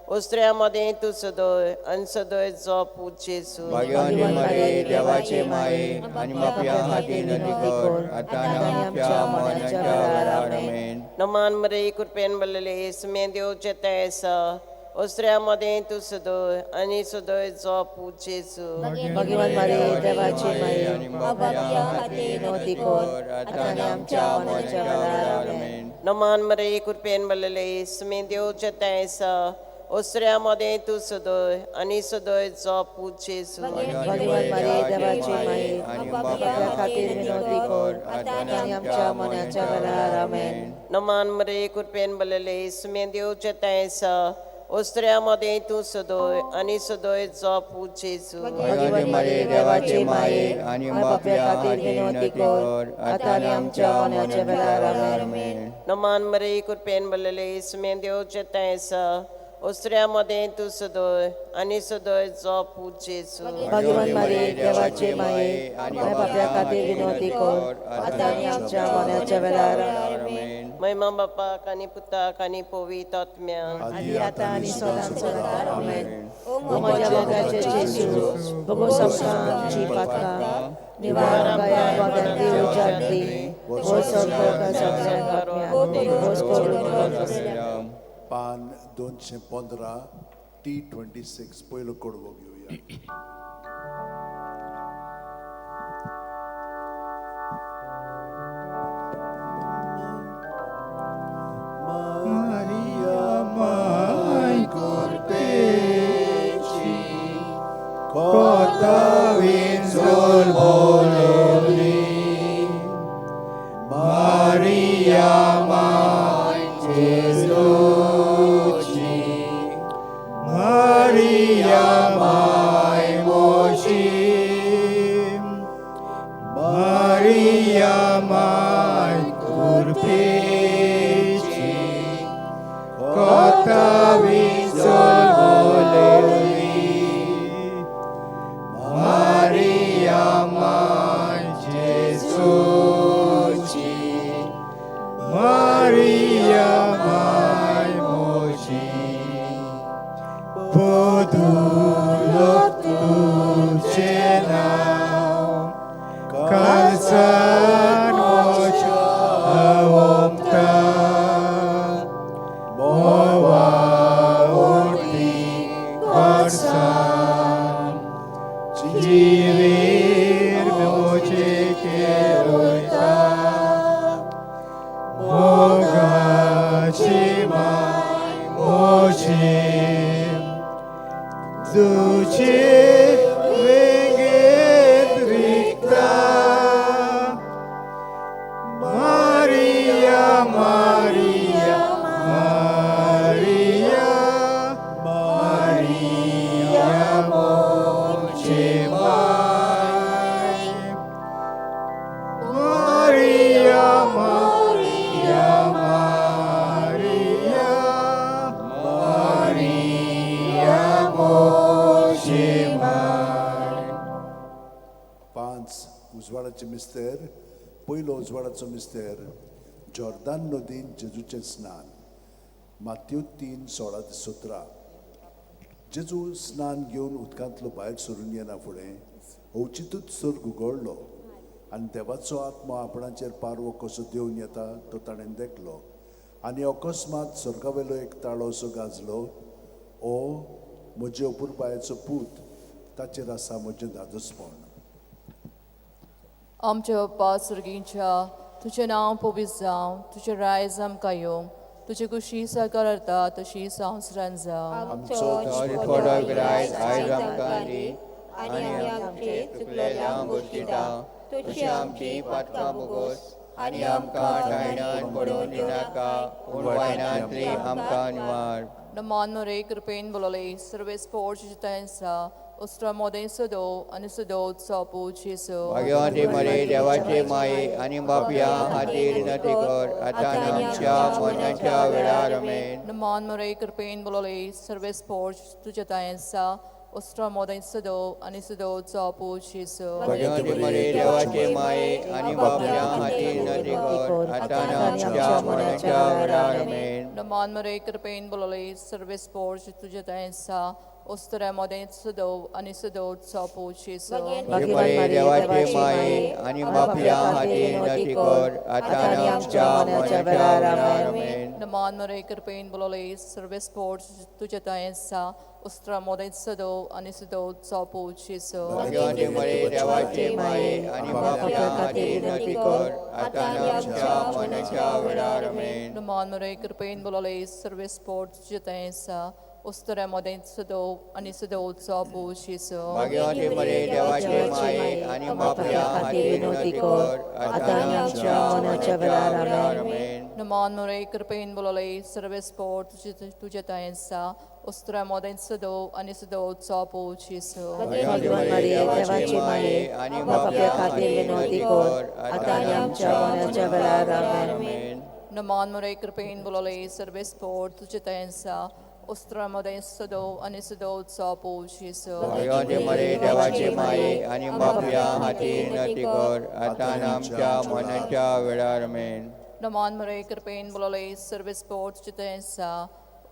ओसऱ्या मदें तूं सदय आनी सदय तुजो पूत जेजू. भाग्यवंती मरिये देवाचे माये आनी बापया खातीर विनंती कर आतां आनी आमच्या मरणाच्या वेळार. आमेन. नमान मरे कृपेन बलले सुमे देवचे तांय आसा ओसऱ्या मदें तूं सदय आनी सदय तुजो पूत जेजू. भगवान मारिये देवाची माये आनी बापया खातीर विनंती कर आतां आनी आमच्या मरणाच्या वेळार. आमेन. नमान मरे कृपेन बलले सुमे देवचे तांय आसा ओसऱ्या मदें तूं सदय आनी सदय तुजो पूत जेजू. भगवान मारिये देवाची माये आनी बापया खातीर विनंती कर आतां आनी आमच्या मरणाच्या वेळार. आमेन. नमान मरे कृपेन बलले सुमे देवचे तांय आसा ओसऱ्या मदें तूं सदय आनी सदय तुजो पूत जेजू. भाग्यवंती मरिये देवाचे माये आनी बापया खातीर विनंती कर आतां आनी आमच्या मरणाच्या वेळार. आमेन. नमान मरे कृपेन बलले सुमे देवचे तांय आसा ओसऱ्या मदें तूं सदय आनी सदय तुजो पूत जेजू. भगवान मारिये देवाचे माये आनी बापया खातीर विनंती कर आतां आनी आमच्या मरणाच्या वेळार. आमेन. महिमा बापाक आनी पुताक आनी पवित्र आत्म्याक. आदी आतां आनी सदांच सदां. आमेन. ओ म्हज्या मोगाचे जेजू, भोगोस आमकां आमची पातकां, निवार आमकां वागांतली उजाडली, भोगोस आमकां सगळ्यांक आत्म्याक, भोगोस करून. पान 215 T26 पयलो कडवो घेवया. Maria mai kurpechi Kota winzol bololi Maria mai Jesuci Maria mai Moshim Maria mai kurpechi Kota winzol bololi Maria mai Jesuci Maria mai Moshi Podulok तुझे नाव कालसान ओमता मोवा उर्ती करसान जीवीर मोचे केरोयता मोगाची माय मोशी तुझे वेंगेत रिगता मारिया मारिया मारिया मारिया मोचे माय मारिया मारिया मारिया मारिया मोचे माय. 5 उजवाडाचे मिस्तेर. पयलो उजवाडाचो मिस्तेर जॉर्दान नदीन जेजूचें स्नान. मात्यो 3:16 ते 17. जेजू स्नान घेवन उदकांतलो भायर सरून येना फुडें अवचितूच सर्ग उगडलो आनी देवाचो आत्मो आपणाचेर पारवो कसो देवन येता तो ताणें देखलो आनी अकस्मात स्वर्गावेलो एक ताळो असो गाजलो, ओ म्हजे अपुरबायेचो पूत, ताचेर आसा म्हजें धादोसपण. आमच्या बाप्पा सर्गींच्या, तुजें नांव पवित्र जावं, तुजें रायज आमकां येवं, तुजी खुशी सरकार जाता तशी संवसारांत जावं. आमचो दिसपडो ग्रायत आयज आमकां दी आनी आमी आमचे चुकलेल्यांक बक्षिता, तशी आमची पातकां भोगोस. आनी आमकां ठाण्यान पडून दिनाका, पूण वायनांतली आमकां निवार. नमान मरे कृपेन बोलले सर्वेस पोर तुजें उस्त्रा मोदें सदो आनी सदो सोपू जेजू. भाग्यवंती मरे देवाचे माये आनी बापया खातीर विनंती कर, आतां आनी आमच्या मरणाच्या वेळार. आमेन. नमान मरे कृपेन बोलले सर्वेस पोर तुजें उस्त्रा मोदें सदो आनी सदो सोपू जेजू. भाग्यवंती मरे देवाचे माये आनी बापया खातीर विनंती कर, आतां आनी आमच्या मरणाच्या वेळार. आमेन. नमान मरे कृपेन बोलले सर्वेस पोर तुजें उस्त्रा मोदें सदो आनी सदो सोपू जेजू. मरे देवाचे माये आनी बापया खातीर विनंती कर, आतां आनी आमच्या मरणाच्या वेळार. आमेन. नमान मरे कृपेन बोलले सर्वेस पोर तुजें उस्त्रा मोदें सदो आनी सदो सोपू जेजू. भाग्यवंती मरे देवाचे माये आनी बापया खातीर विनंती कर, आतां आनी आमच्या मरणाच्या वेळार. आमेन. नमान मरे कृपेन बोलले सर्वेस पोर तुजें उस्त्रा मोदें सदो आनी सदो सोपू जेजू. भाग्यवंती मरे देवाचे माये आनी बापया खातीर विनंती कर, आतां आनी आमच्या मरणाच्या वेळार. आमेन. नमान मरे कृपेन बोलले सर्वेस पोर तुजें उस्त्रा मोदें सदो आनी सदो सोपू जेजू. भाग्यवंती मरे देवाचे माये आनी बापया खातीर विनंती कर, आतां आनी आमच्या मरणाच्या वेळार. आमेन. नमान मरे कृपेन बोलले सर्वेस पोर तुजें उस्त्रा मोदें सदो आनी सदो सोपू जेजू. भाग्यवंती मरे देवाचे माये आनी बापया खातीर विनंती कर, आतां आनी आमच्या मरणाच्या वेळार. आमेन. नमान मरे कृपेन बोलले सर्वेस पोर तुजें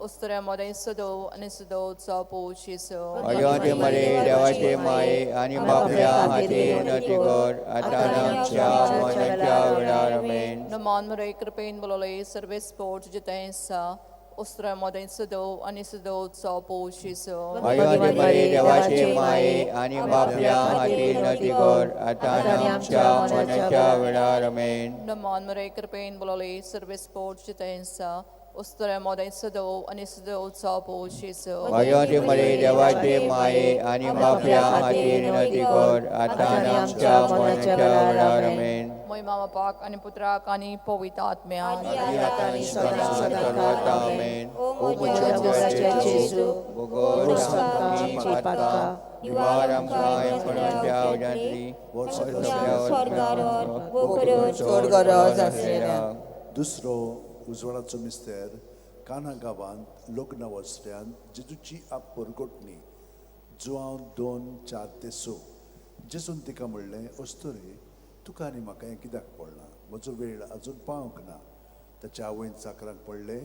उस्त्रा मोदें सदो आनी सदो सोपू जेजू. भाग्यवंती मरे देवाचे माये आनी बापया खातीर विनंती कर, आतां आनी आमच्या मरणाच्या वेळार. आमेन. नमान मरे कृपेन बोलले सर्वेस पोर तुजें उस्त्रा मोदें सदो आनी सदो सोपू जेजू. भाग्यवंती मरे देवाचे माये आनी बापया खातीर विनंती कर, आतां आनी आमच्या मरणाच्या वेळार. आमेन. नमान मरे कृपेन बोलले सर्वेस पोर तुजें उस्त्रा मोदें सदो आनी सदो सोपू जेजू. भाग्यवंती मरे देवाचे माये आनी बापया खातीर विनंती कर, आतां आनी आमच्या मरणाच्या वेळार. आमेन. मोय मामा पाक आनी पुत्राक आनी पवित्र आत्म्याक. आनी सदां सदां. आमेन. ओ म्हज्या मोगाच्या जेजू, बोगोस आमची पातकां, निवार आमकां मरणाच्या उज्यांतली, स्वर्गार बोकरो चड गरज आसलेल्या. दुसरो उजवाडाचो मिस्तेर. काना गांवांत लग्न वसऱ्यान जेजूची आप परगटणी. जुआंव 2:4-6. जेजून तिका म्हणलें, अस्तुरे, तुका आनी म्हाका हें कित्याक पडलां? म्हजो वेळ अजून पावंक ना. ताच्या आवयन चाकरांक पडलें,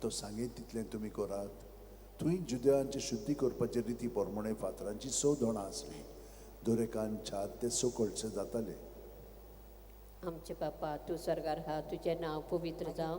तो सांगीत तितलें तुमी करात. थंय जुदेवांची शुद्धी करपाचे रिती प्रमाणे फातरांची 6 दोणां आसलीं. दरेकान 4 ते 6 कळशे जाताले. आमचे बापा, तूं स्वर्गार आहा, तुजें नांव पवित्र जावं,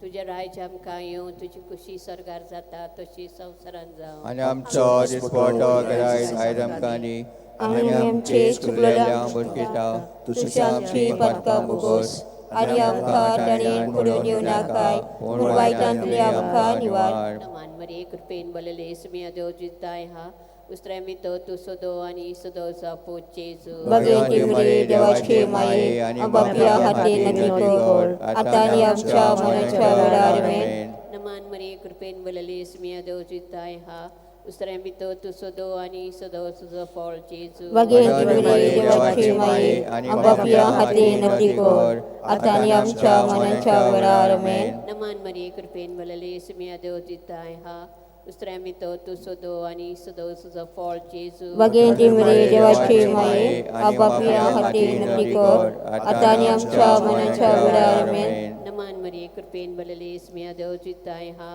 तुजें राज्य आमकां येवं, तुजी खुशी स्वर्गार जाता तशी संवसारान जावं. आनी आमचो दिसपटो गिरायक आयज आमकां दी, आनी आमचे चुकलेल्या भरकिता तुझी आमची पातकां बोगोस आनी आमकां ताणें पडून येवं नाकाय, पूण वायटांतली आमकां निवार. नमान मरिये कृपेन भरलेले, सुमिया देव जिताय हा, उस्त्रा भितर तूं सदो आनी सदो जापो जेजू. भगवती मरे देवाचे माये आनी बापया खातीर नदी कर, आतां आनी आमच्या मरणाच्या वेळार. आमेन. नमान मरिये कृपेन भरलेले, सुमिया देव जिताय हा, उस्त्रा भितर तूं सदो आनी सदो तुजो फळ जेजू. भगवती मरे देवाचे माये आनी बापया खातीर नदी कर, आतां आनी आमच्या मरणाच्या वेळार. आमेन. नमान मरिये कृपेन भरलेले, सुमिया देव जिताय हा, उस्त्रा भितर तूं सदो आनी सदो तुजो फळ जेजू. भगवती मरे देवाचे माये आनी बापया खातीर नदी कर, आतां आनी आमच्या मरणाच्या वेळार. आमेन. नमान मरिये कृपेन भरलेले, सुमिया देव जिताय हा,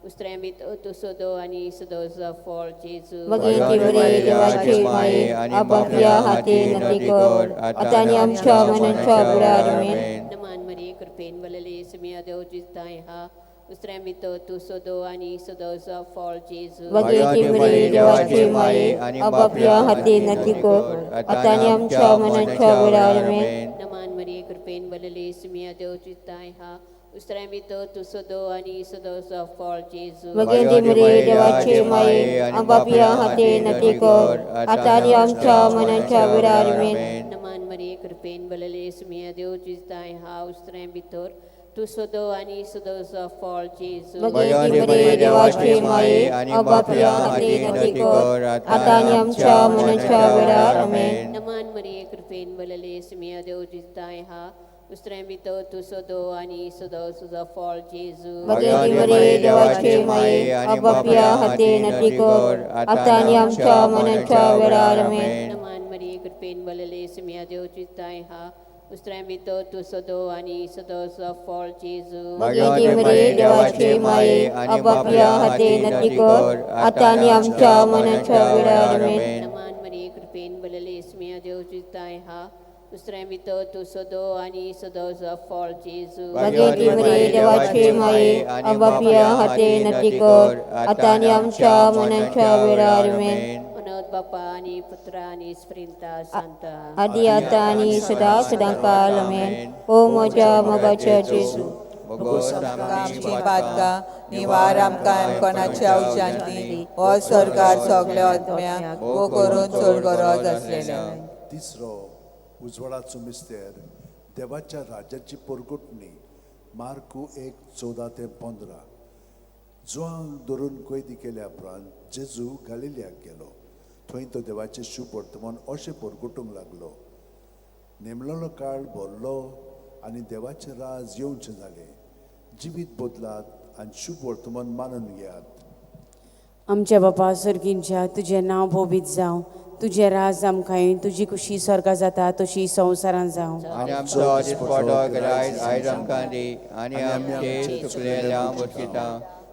उस्त्रा भितर तूं सदो आनी सदो तुजो फळ जेजू. भगवती मरे देवाचे माये आनी बापया खातीर नदी कर, आतां आनी आमच्या मरणाच्या वेळार. आमेन. नमान मरिये कृपेन भरलेले, सुमिया देव जिताय हा, उस्त्रा भितर तूं सदो आनी सदो तुजो फळ जेजू. भगवती मरे देवाचे माये आनी बापया खातीर नदी कर, आतां आनी आमच्या मरणाच्या वेळार. आमेन. नमान मरिये कृपेन भरलेले, सुमिया देव जिताय हा, उस्त्रा भितर तूं सदो आनी सदो तुजो फळ जेजू. भगवती मरे देवाचे माये आनी बापया खातीर नदी कर, आतां आनी आमच्या मरणाच्या वेळार. आमेन. नमान मरिये कृपेन बलले सुमिया देव तुजी हा उस्त्र्यां भितर तूं सदो आनी सदोचो फळ जेजू. भगवती मरिये देवाची माये, आनी बापया हाती नती कर, आतां आनी आमच्या मरणाच्या वेळार. आमेन. नमन मरिये कृपेन बलले सुमिया देव तुजी हा उस्त्र्यां भितर तूं सदो आनी सदोचो फळ जेजू. भगवती मरिये देवाची माये, आनी बापया हाती नती कर, आतां आनी आमच्या मरणाच्या वेळार. आमेन. नमन मरिये कृपेन बलले सुमिया देव तुजी हा उस्त्र्यां भितर तूं सदो आनी सदोचो फळ जेजू. भगवती मरिये देवाची माये, आनी बापया हाती नती कर, आतां आनी आमच्या मरणाच्या वेळार. आमेन. नमन मरिये कृपेन बलले सुमिया देव तुजी हा उस्त्र्यां भितर तूं सदो आनी सदोचो फळ जेजू. भगवती मरिये देवाची माये, आनी बापया हाती नती कर, आतां आनी आमच्या मरणाच्या वेळार. आमेन. अनोद बापा आनी पुत्रा आनी स्प्रिंता सांता. आदी आतां आनी सदां सदां काल. आमेन. ओ म्हज्या मोगाच्या जेजू, भोगोस आमची पातकां निवार आमकां कोणाच्या उज्यांतली हो सरकार सगल्या आत्म्या वो करून चड गरज आसलेल्या. तिसरो उजवाडाचो मिस्तेर, देवाच्या राज्याची परगटणी, मार्कू 1:14 ते 15. जुवांक धरून कैदी केल्या उपरांत जेजू गालिलियाक गेलो. थंय तो देवाचें शुभ वर्तमान अशें परगटूंक लागलो. नेमलेलो काळ भरलो आनी देवाचें राज येवचें जालें. जिवीत बदलात आनी शुभ वर्तमान मानून घेयात. आमच्या बापा सर्गींच्या, तुजें नांव पवित्र जावं, तुजें राज आमकां येवं, तुजी खुशी स्वर्गा जाता तशी संवसारांत जावं. आनी आमचो दिसपटो गिरायत आयज आमकां दी, आनी आमचे चुकलेल्या बोगशिता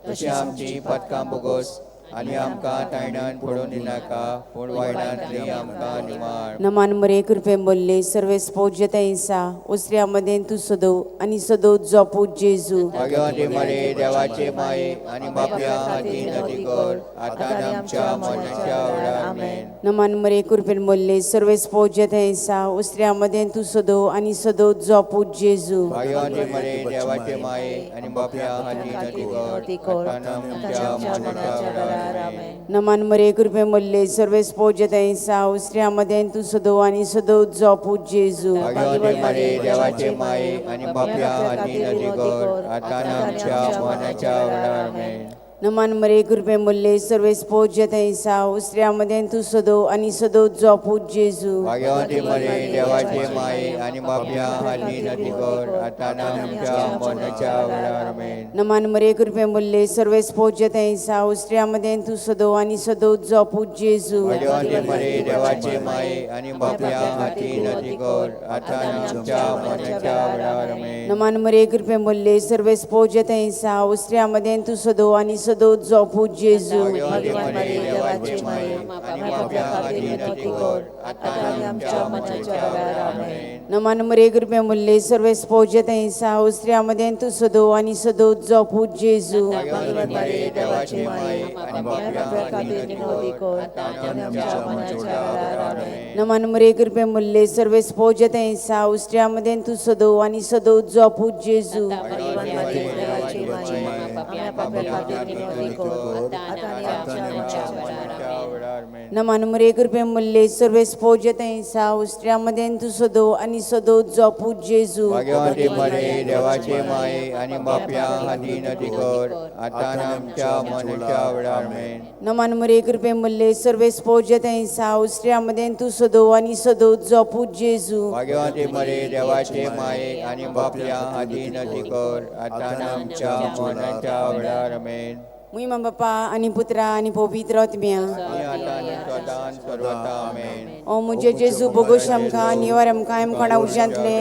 तशी आमची पातकां बोगोस, आनी आमकां तायणान पडून दिनाका, पूण वायटांतली आमकां निवार. नमान मरे कृपेन बोल्ले सर्वेस पौज्यता इसा उसऱ्या मदें तूं सदो आनी सदो जोपू जेजू. भगवती मरे देवाचे माये, आनी बापया हाती नती कर, आतां आमच्या मरणाच्या वेळार. आमेन. नमान मरे कृपेन बोल्ले सर्वेस पौज्यता इसा उसऱ्या मदें तूं सदो आनी सदो जोपू जेजू. भगवती मरे देवाचे माये, आनी बापया हाती नती कर, आतां आमच्या मरणाच्या वेळार. आमेन. नमान मरे कृपेन बोल्ले सर्वेस पौज्यता इसा उसऱ्या मदें तूं सदो आनी सदो जोपू जेजू. भगवती मरे देवाचे माये, आनी बापया हाती नती कर, आतां आमच्या मरणाच्या वेळार. आमेन. नमान मरे कृपेन बोल्ले सर्वेस पौज्यता इसा उसऱ्या मदें तूं सदो आनी सदो जोपू जेजू. भगवती मरे देवाचे माये, आनी बापया हाती नती कर, आतां आमच्या मरणाच्या वेळार. आमेन. नमान मरे कृपेन बोल्ले सर्वेस पौज्यता इसा उसऱ्या मदें तूं सदो आनी सदो जोपू जेजू. भगवती मरे देवाचे माये, आनी बापया हाती नती कर, आतां आमच्या मरणाच्या वेळार. आमेन. नमान मरे कृपेन बोल्ले सर्वेस पौज्यता इसा उसऱ्या मदें तूं सदो आनी सदो जोपू जेजू. भगवती मरे देवाचे माये, आनी बापया हाती नती कर, आतां आमच्या मरणाच्या वेळार. आमेन. नमान मरे कृपेन बोल्ले सर्वेस पौज्यता इसा उसऱ्या मदें तूं सदो आनी सदो जोपू जेजू. भगवती मरे देवाचे माये, आनी बापया हाती नती कर, आतां आमच्या मरणाच्या वेळार. आमेन. नमान मरे कृपेन बोल्ले सर्वेस पौज्यता इसा उसऱ्या मदें तूं सदो आनी सदो जोपू जेजू. भगवती मरे देवाचे माये, आनी बापया हाती नती कर, आतां आमच्या मरणाच्या वेळार. आमेन. नमान मरे कृपेन बोल्ले सर्वेस पौज्यता इसा उसऱ्या मदें तूं सदो आनी सदो जोपू जेजू. भगवती मरे देवाचे माये, आनी बापया हाती नती कर, आतां आमच्या मरणाच्या वेळार. आमेन. नमान मरे कृपेन बोल्ले सर्वेस पौज्यता इसा उसऱ्या मदें तूं सदो आनी सदो जोपू जेजू. भगवती मरे देवाचे माये, आनी बापया हाती नती कर, आतां आमच्या मरणाच्या वेळार. आमेन. मुय बापा आनी पुत्रा आनी पवित्र आत्म्या. आनी आतां आनी सदां सर्वता. आमेन. ओ म्हजे जेजू, बोगोश आमकां निवार आमकां आमकां उज्यांतले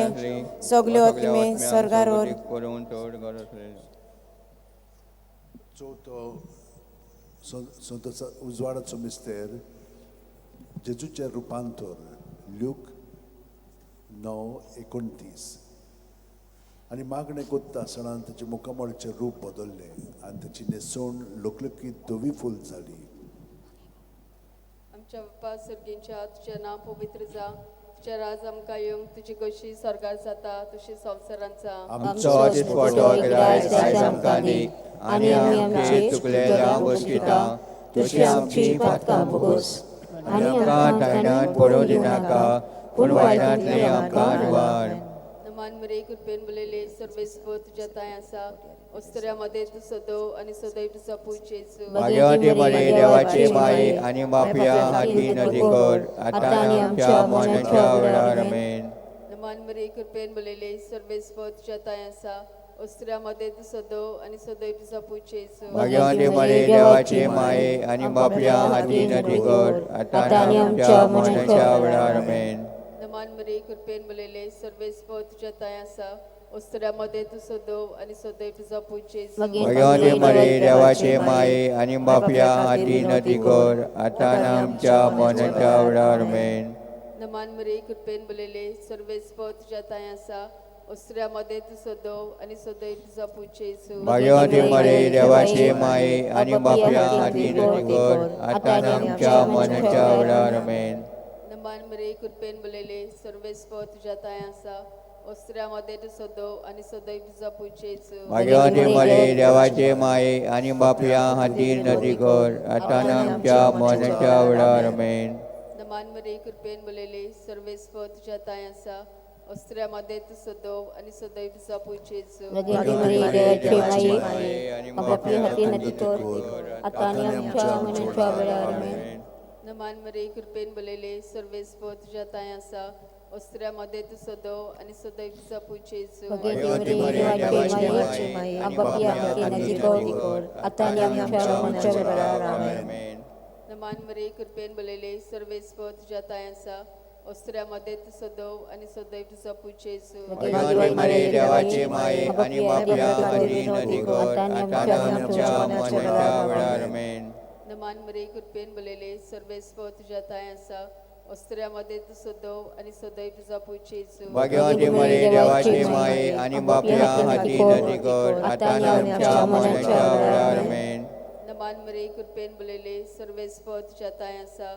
सगल्यो आत्मे स्वर्गार व्हर. करून चड गरज आसलेली. चवथो संत उजवाडाचो मिस्तेर, जेजूचें रुपांतर, ल्यूक 9:29. आनी मागणें कोत्ता आसतना ताचें मुखामळचें रूप बदल्लें आनी ताची न्हेसवण लकलकीत धवी फूल जाली. आमच्या बाप्पा सर्गींच्या, तुजें नांव पवित्र जावं, तुजें राज आमकां येवंक, तुजी कशी स्वर्गार जाता तशी संवसारांत जावं. आमचो दिसपटो गिरायत आयज आमकां दी, आनी आमचे चुकलेल्या बोगशिता तशी आमची पातकां बोगोस, आनी आमकां तायणान पडूं दिनाका, पूण वायटांतले आमकां निवार. नमान मरे कृपेन बोललेले सर्वेस्पर तुज्या तांय आसा अस्तुऱ्या मदें तूं सदो आनी सदैव तुजो पूत जेजू. भाग्यवती मरे देवाचे माये आनी बापया हाती नदी कर आतां आनी आमच्या मरणाच्या वेळार. आमेन. नमान मरे कृपेन बोललेले सर्वेस्पर तुज्या तांय आसा अस्तुऱ्या मदें तूं सदो आनी सदैव तुजो पूत जेजू. भाग्यवती मरे देवाचे माये आनी बापया हाती नदी कर आतां आनी आमच्या मरणाच्या वेळार. आमेन. नमान मरे कृपेन बोललेले सर्वेस्पर तुज्या तांय आसा अस्तुऱ्या मदें तूं सदो आनी सदैव तुजो पूत जेजू. भाग्यवती मरे देवाचे माये आनी बापया हाती नदी कर आतां आनी आमच्या मरणाच्या वेळार. आमेन. नमान मरे कृपेन बोललेले सर्वेस्पर तुज्या तांय आसा अस्तुऱ्या मदें तूं सदो आनी सदैव तुजो पूत जेजू. भाग्यवती मरे देवाचे माये आनी बापया हाती नदी कर आतां आनी आमच्या मरणाच्या वेळार. आमेन. नमान मरे कृपेन बोललेले सर्वेस्पर तुज्या तांय आसा अस्तुऱ्या मदें तूं सदो आनी सदैव तुजो पूत जेजू. भाग्यवती मरे देवाचे माये आनी बापया हाती नदी कर आतां आनी आमच्या मरणाच्या वेळार. आमेन. नमान मरे कृपेन बोललेले सर्वेस्पर तुज्या तांय आसा अस्तुऱ्या मदें तूं सदो आनी सदैव तुजो पूत जेजू. भाग्यवती मरे देवाचे माये आनी बापया हाती नदी कर आतां आनी आमच्या मरणाच्या वेळार. आमेन. नमान मरे कृपेन बोललेले सर्वेस्पर तुज्या तांय आसा अस्तुऱ्या मदें तूं सदो आनी सदैव तुजो पूत जेजू. भाग्यवती मरे देवाचे माये आनी बापया हाती नदी कर आतां आनी आमच्या मरणाच्या वेळार. आमेन. नमान मरे कृपेन बोललेले सर्वेस्पर तुज्या तांय आसा अस्तुऱ्या मदें तूं सदो आनी सदैव तुजो पूत जेजू. भाग्यवती मरे देवाचे माये आनी बापया हाती नदी कर आतां आनी आमच्या मरणाच्या वेळार. आमेन. नमान मरे कृपेन बोललेले सर्वेस्पर तुज्या तांय आसा अस्तुऱ्या मदें तूं सदो आनी सदैव तुजो पूत जेजू. भाग्यवती मरे देवाचे माये आनी बापया हाती नदी कर आतां आनी आमच्या मरणाच्या वेळार. आमेन. नमान मरे कृपेन बोललेले सर्वेस्पर तुज्या तांय आसा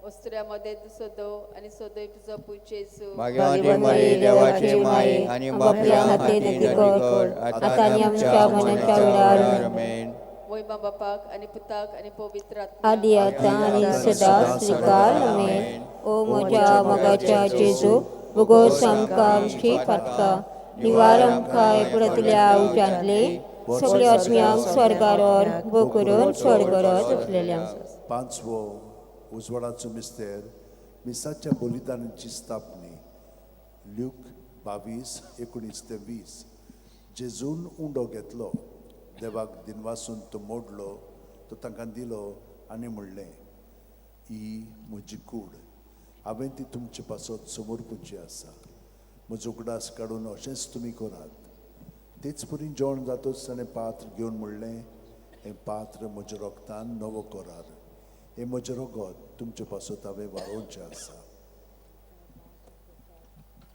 अस्तुऱ्या मदें तूं सदो आनी सदैव तुजो पूत जेजू. भाग्यवती मरे देवाचे माये आनी बापया हाती नदी कर आतां आनी आमच्या मरणाच्या वेळार. आमेन. वयमा बापाक आनी पुताक आनी पवित्र आत्म्याक. आदी आतां आनी सदां स्वीकार. आमेन. ओ म्हज्या मोगाच्या जेजू, बोगोस आमकां आमची पातकां, निवार आमकां एकूणांतल्या उज्यांतले सगल्या आत्म्यांक स्वर्गार भो करून चड गरज आसलेल्यांक. पांचवो उजवाडाचो मिस्तेर, मिसाच्या बलिदानाची स्थापनी. ल्यूक 22:19 ते 20. जेजून उंडो घेतलो, देवाक दिनवासून तो मोडलो, तो तांकां दिलो आनी म्हणलें, ही म्हजी कूड, हांवें ती तुमचे पासत समर्पूची आसा. म्हजो उगडास काडून अशेंच तुमी करात. तेच परी जेवण जातच ताणें पात्र घेवन म्हणलें, हें पात्र म्हज्या रोगतान नवो करार, हें म्हजें रगत तुमचे पासत हांवें वारोवचें आसा.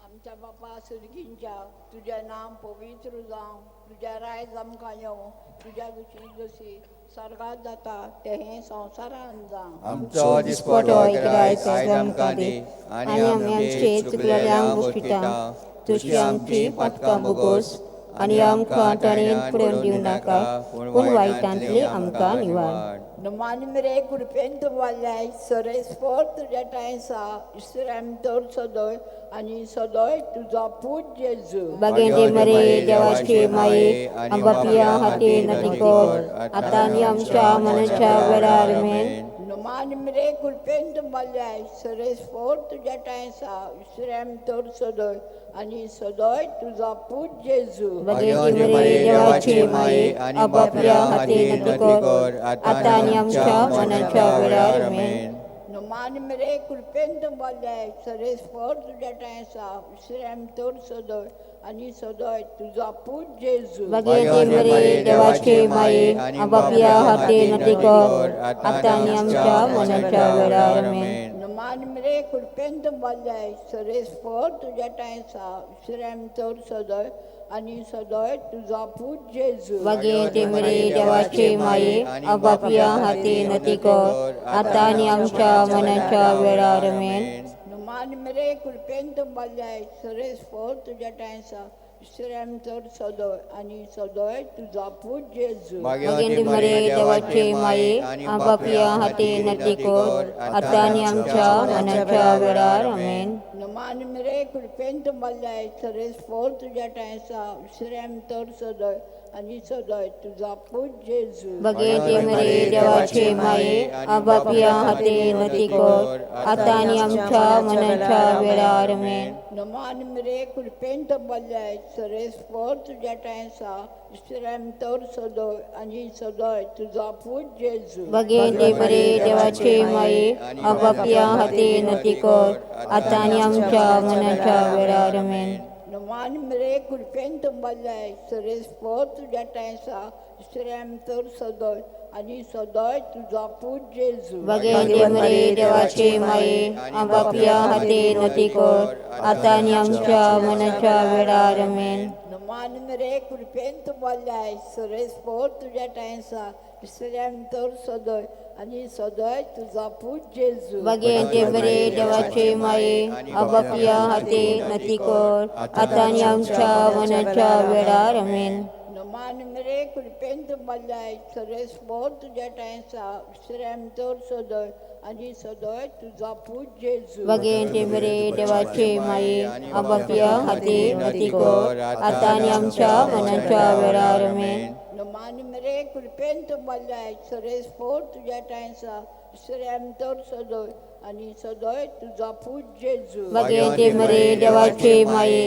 आमच्या बापा सर्गींच्या, तुजें नांव पवित्र जावं, तुजें रायज आमकां येवं, तुज्या कुशी जशी स्वर्गात जाता तें संवसारान जावं. आमचो दिसपटो ग्रायत आयज आमकां दी आनी आमचे चुकलेल्यांक बोगशिता तशी आमची पातकां बोगोस आनी आमकां ताणें पुरोवन दिवं नाका, पूण वायटांतली आमकां निवार. नमान मरे कृपेन तुवाल्याय सरेस्पर तुज्या ठांय आसा, इसराम तर सदय आनी सदय तुजो पूत जेजू. बागेंते मरे देवाचे माये आनी बापया हाती नदी कर आतां आनी आमच्या मनाच्या वेळार. आमेन. नमान मरे कृपेन तुवाल्याय सरेस्पर तुज्या ठांय आसा, इसराम तर सदय आनी सदय तुजो पूत जेजू. बागेंते मरे देवाचे माये आनी बापया हाती नदी कर आतां आनी आमच्या मनाच्या वेळार. आमेन. नमान मरे कृपेन तुवाल्याय सरेस्पर तुज्या ठांय आसा, इसराम तर सदय आनी सदय तुजो पूत जेजू. बागेंते मरे देवाचे माये आनी बापया हाती नदी कर आतां आनी आमच्या मनाच्या वेळार. आमेन. नमान मरे कृपेन तुवाल्याय सरेस्पर तुज्या ठांय आसा, इसराम तर सदय आनी सदय तुजो पूत जेजू. बागेंते मरे देवाचे माये आनी बापया हाती नदी कर आतां आनी आमच्या मनाच्या वेळार. आमेन. नमान मरे कृपेन तुवाल्याय सरेस्पर तुज्या ठांय आसा, दुसऱ्या भितर सदोय आनी सदोय तुजो पूत जेजू. मागीर मरे देवाचे माये आपापया हाती नती कर आतां आनी आमच्या मनाच्या वेळार आमेन. नमान मरे कृपेन तुमल्लाय सरेस्पोर तुज्या ठांय आसा दुसऱ्या भितर सदोय आनी सदोय तुजो पूत जेजू. बगेती मरे देवाचे माये आपापया हाती नती कर आतां आनी आमच्या मनाच्या वेळार आमेन. नमान मरे कृपेन तुमल्लाय सरेस्पोर तुज्या ठांय आसा दुसऱ्या भितर सदोय आनी सदोय तुजो पूत जेजू. बगेती मरे देवाचे माये आपापया हाती नती कर आतां आनी आमच्या मनाच्या वेळार आमेन. नमान मरे कृपेन तुमल्लाय सरेस्पोर तुज्या ठांय आसा दुसऱ्या भितर सदोय आनी सदोय तुजो पूत जेजू. बगेती मरे देवाचे माये आपापया हाती नती कर आतां आनी आमच्या मनाच्या वेळार आमेन. नमान मरे कृपेन तुमल्लाय सरेस्पोर तुज्या ठांय आसा दुसऱ्या भितर सदोय आनी सदोय तुजो पूत जेजू. बगेती मरे देवाचे माये आपापया हाती नती कर आतां आनी आमच्या मनाच्या वेळार आमेन. नमान मरे कृपेन तुमल्लाय सरेस्पोर तुज्या ठांय आसा दुसऱ्या भितर सदोय आनी सदोय तुजो पूत जेजू. बगेती मरे देवाचे माये आपापया हाती नती कर आतां आनी आमच्या मनाच्या वेळार आमेन. नमान मरे कृपेन तुमल्लाय सरेस्पोर तुज्या ठांय आसा दुसऱ्या भितर सदोय आनी सदोय तुजो पूत जेजू. बगेती मरे देवाचे माये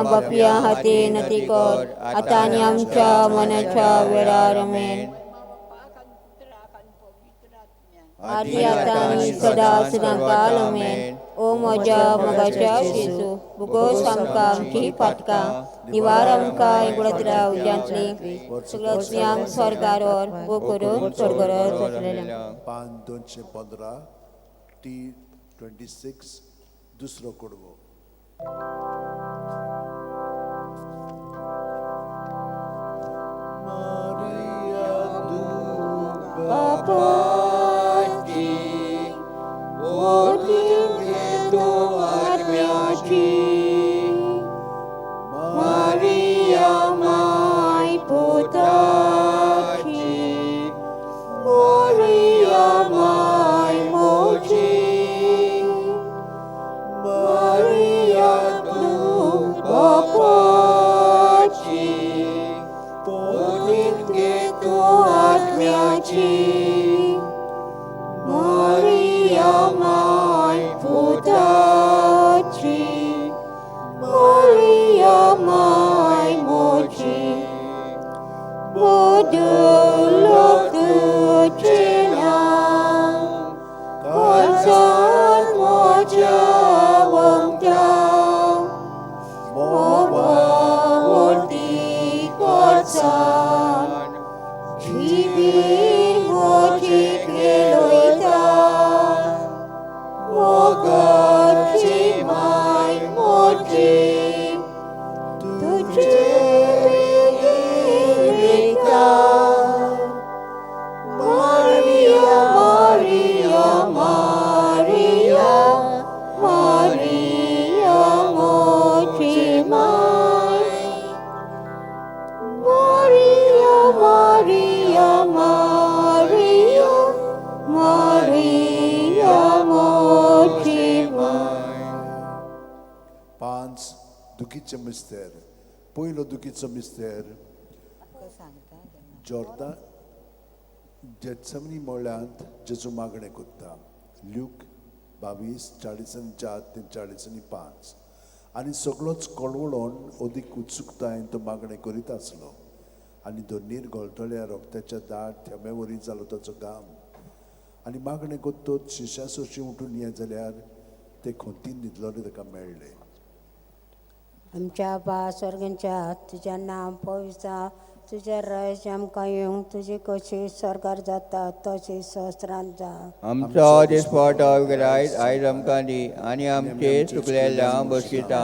आपापया हाती नती कर आतां आनी आमच्या मनाच्या वेळार आमेन. आदी आतां आनी सदां सदांकाल आमेन. ओ म्हज्या मोगाच्या जेजू भुगोस आमकां आमची पातकां निवार आमकां गुणतरा उज्यांतली सगळ्यांक स्वर्गार वो करून स्वर्गरार वचलेल्या. पान 215 टी 26 दुसरो कडवो. बापाची ओतीन तूं आत्म्याची मारिया माय पुताची मारिया माय मोची मारिया तूं बापाची ओतीन तूं आत्म्याची मारिया माय पुताची मारिया माय मोची बदलक तुजें नांव काळजांत म्हज्या वमता मोगावती काळजान जिबीर म्हजी खेळयता मोगाची माय म्हजी तुजे वेगीं मारिया मारिया मारिया मारिया म्हजी माय मारिया मारिया मारिया मारिया म्हजी माय. 5 दुखीचे मिस्तेर. पयलो दुखीचो मिस्तेर जॉर्दान जेत्समनी मळ्यांत जेजू मागणें कोत्ता. ल्यूक 22 44 ते 45. आनी सगळोच कळवळोन अदीक उत्सुकतायेन तो मागणें करीत आसलो आनी धरणीर गळटल्या रोगत्याच्या दाट थेंब्या वरी जालो ताचो घाम. आनी मागणें कोत्तोच शिश्या सोशी उठून ये जाल्यार ते खोंतीन न्हिदलोले ताका मेळ्ळे. आमच्या बा स्वर्गांच्या तुज्या नांव पवित्र जावं तुजें राज्य आमकां येवं तुजी कशी स्वर्गार जाता तशी संवसारांत जावं. आमचो दिसपटो रायत आयज आमकां दी आनी आमचे चुकलेल्या बसयता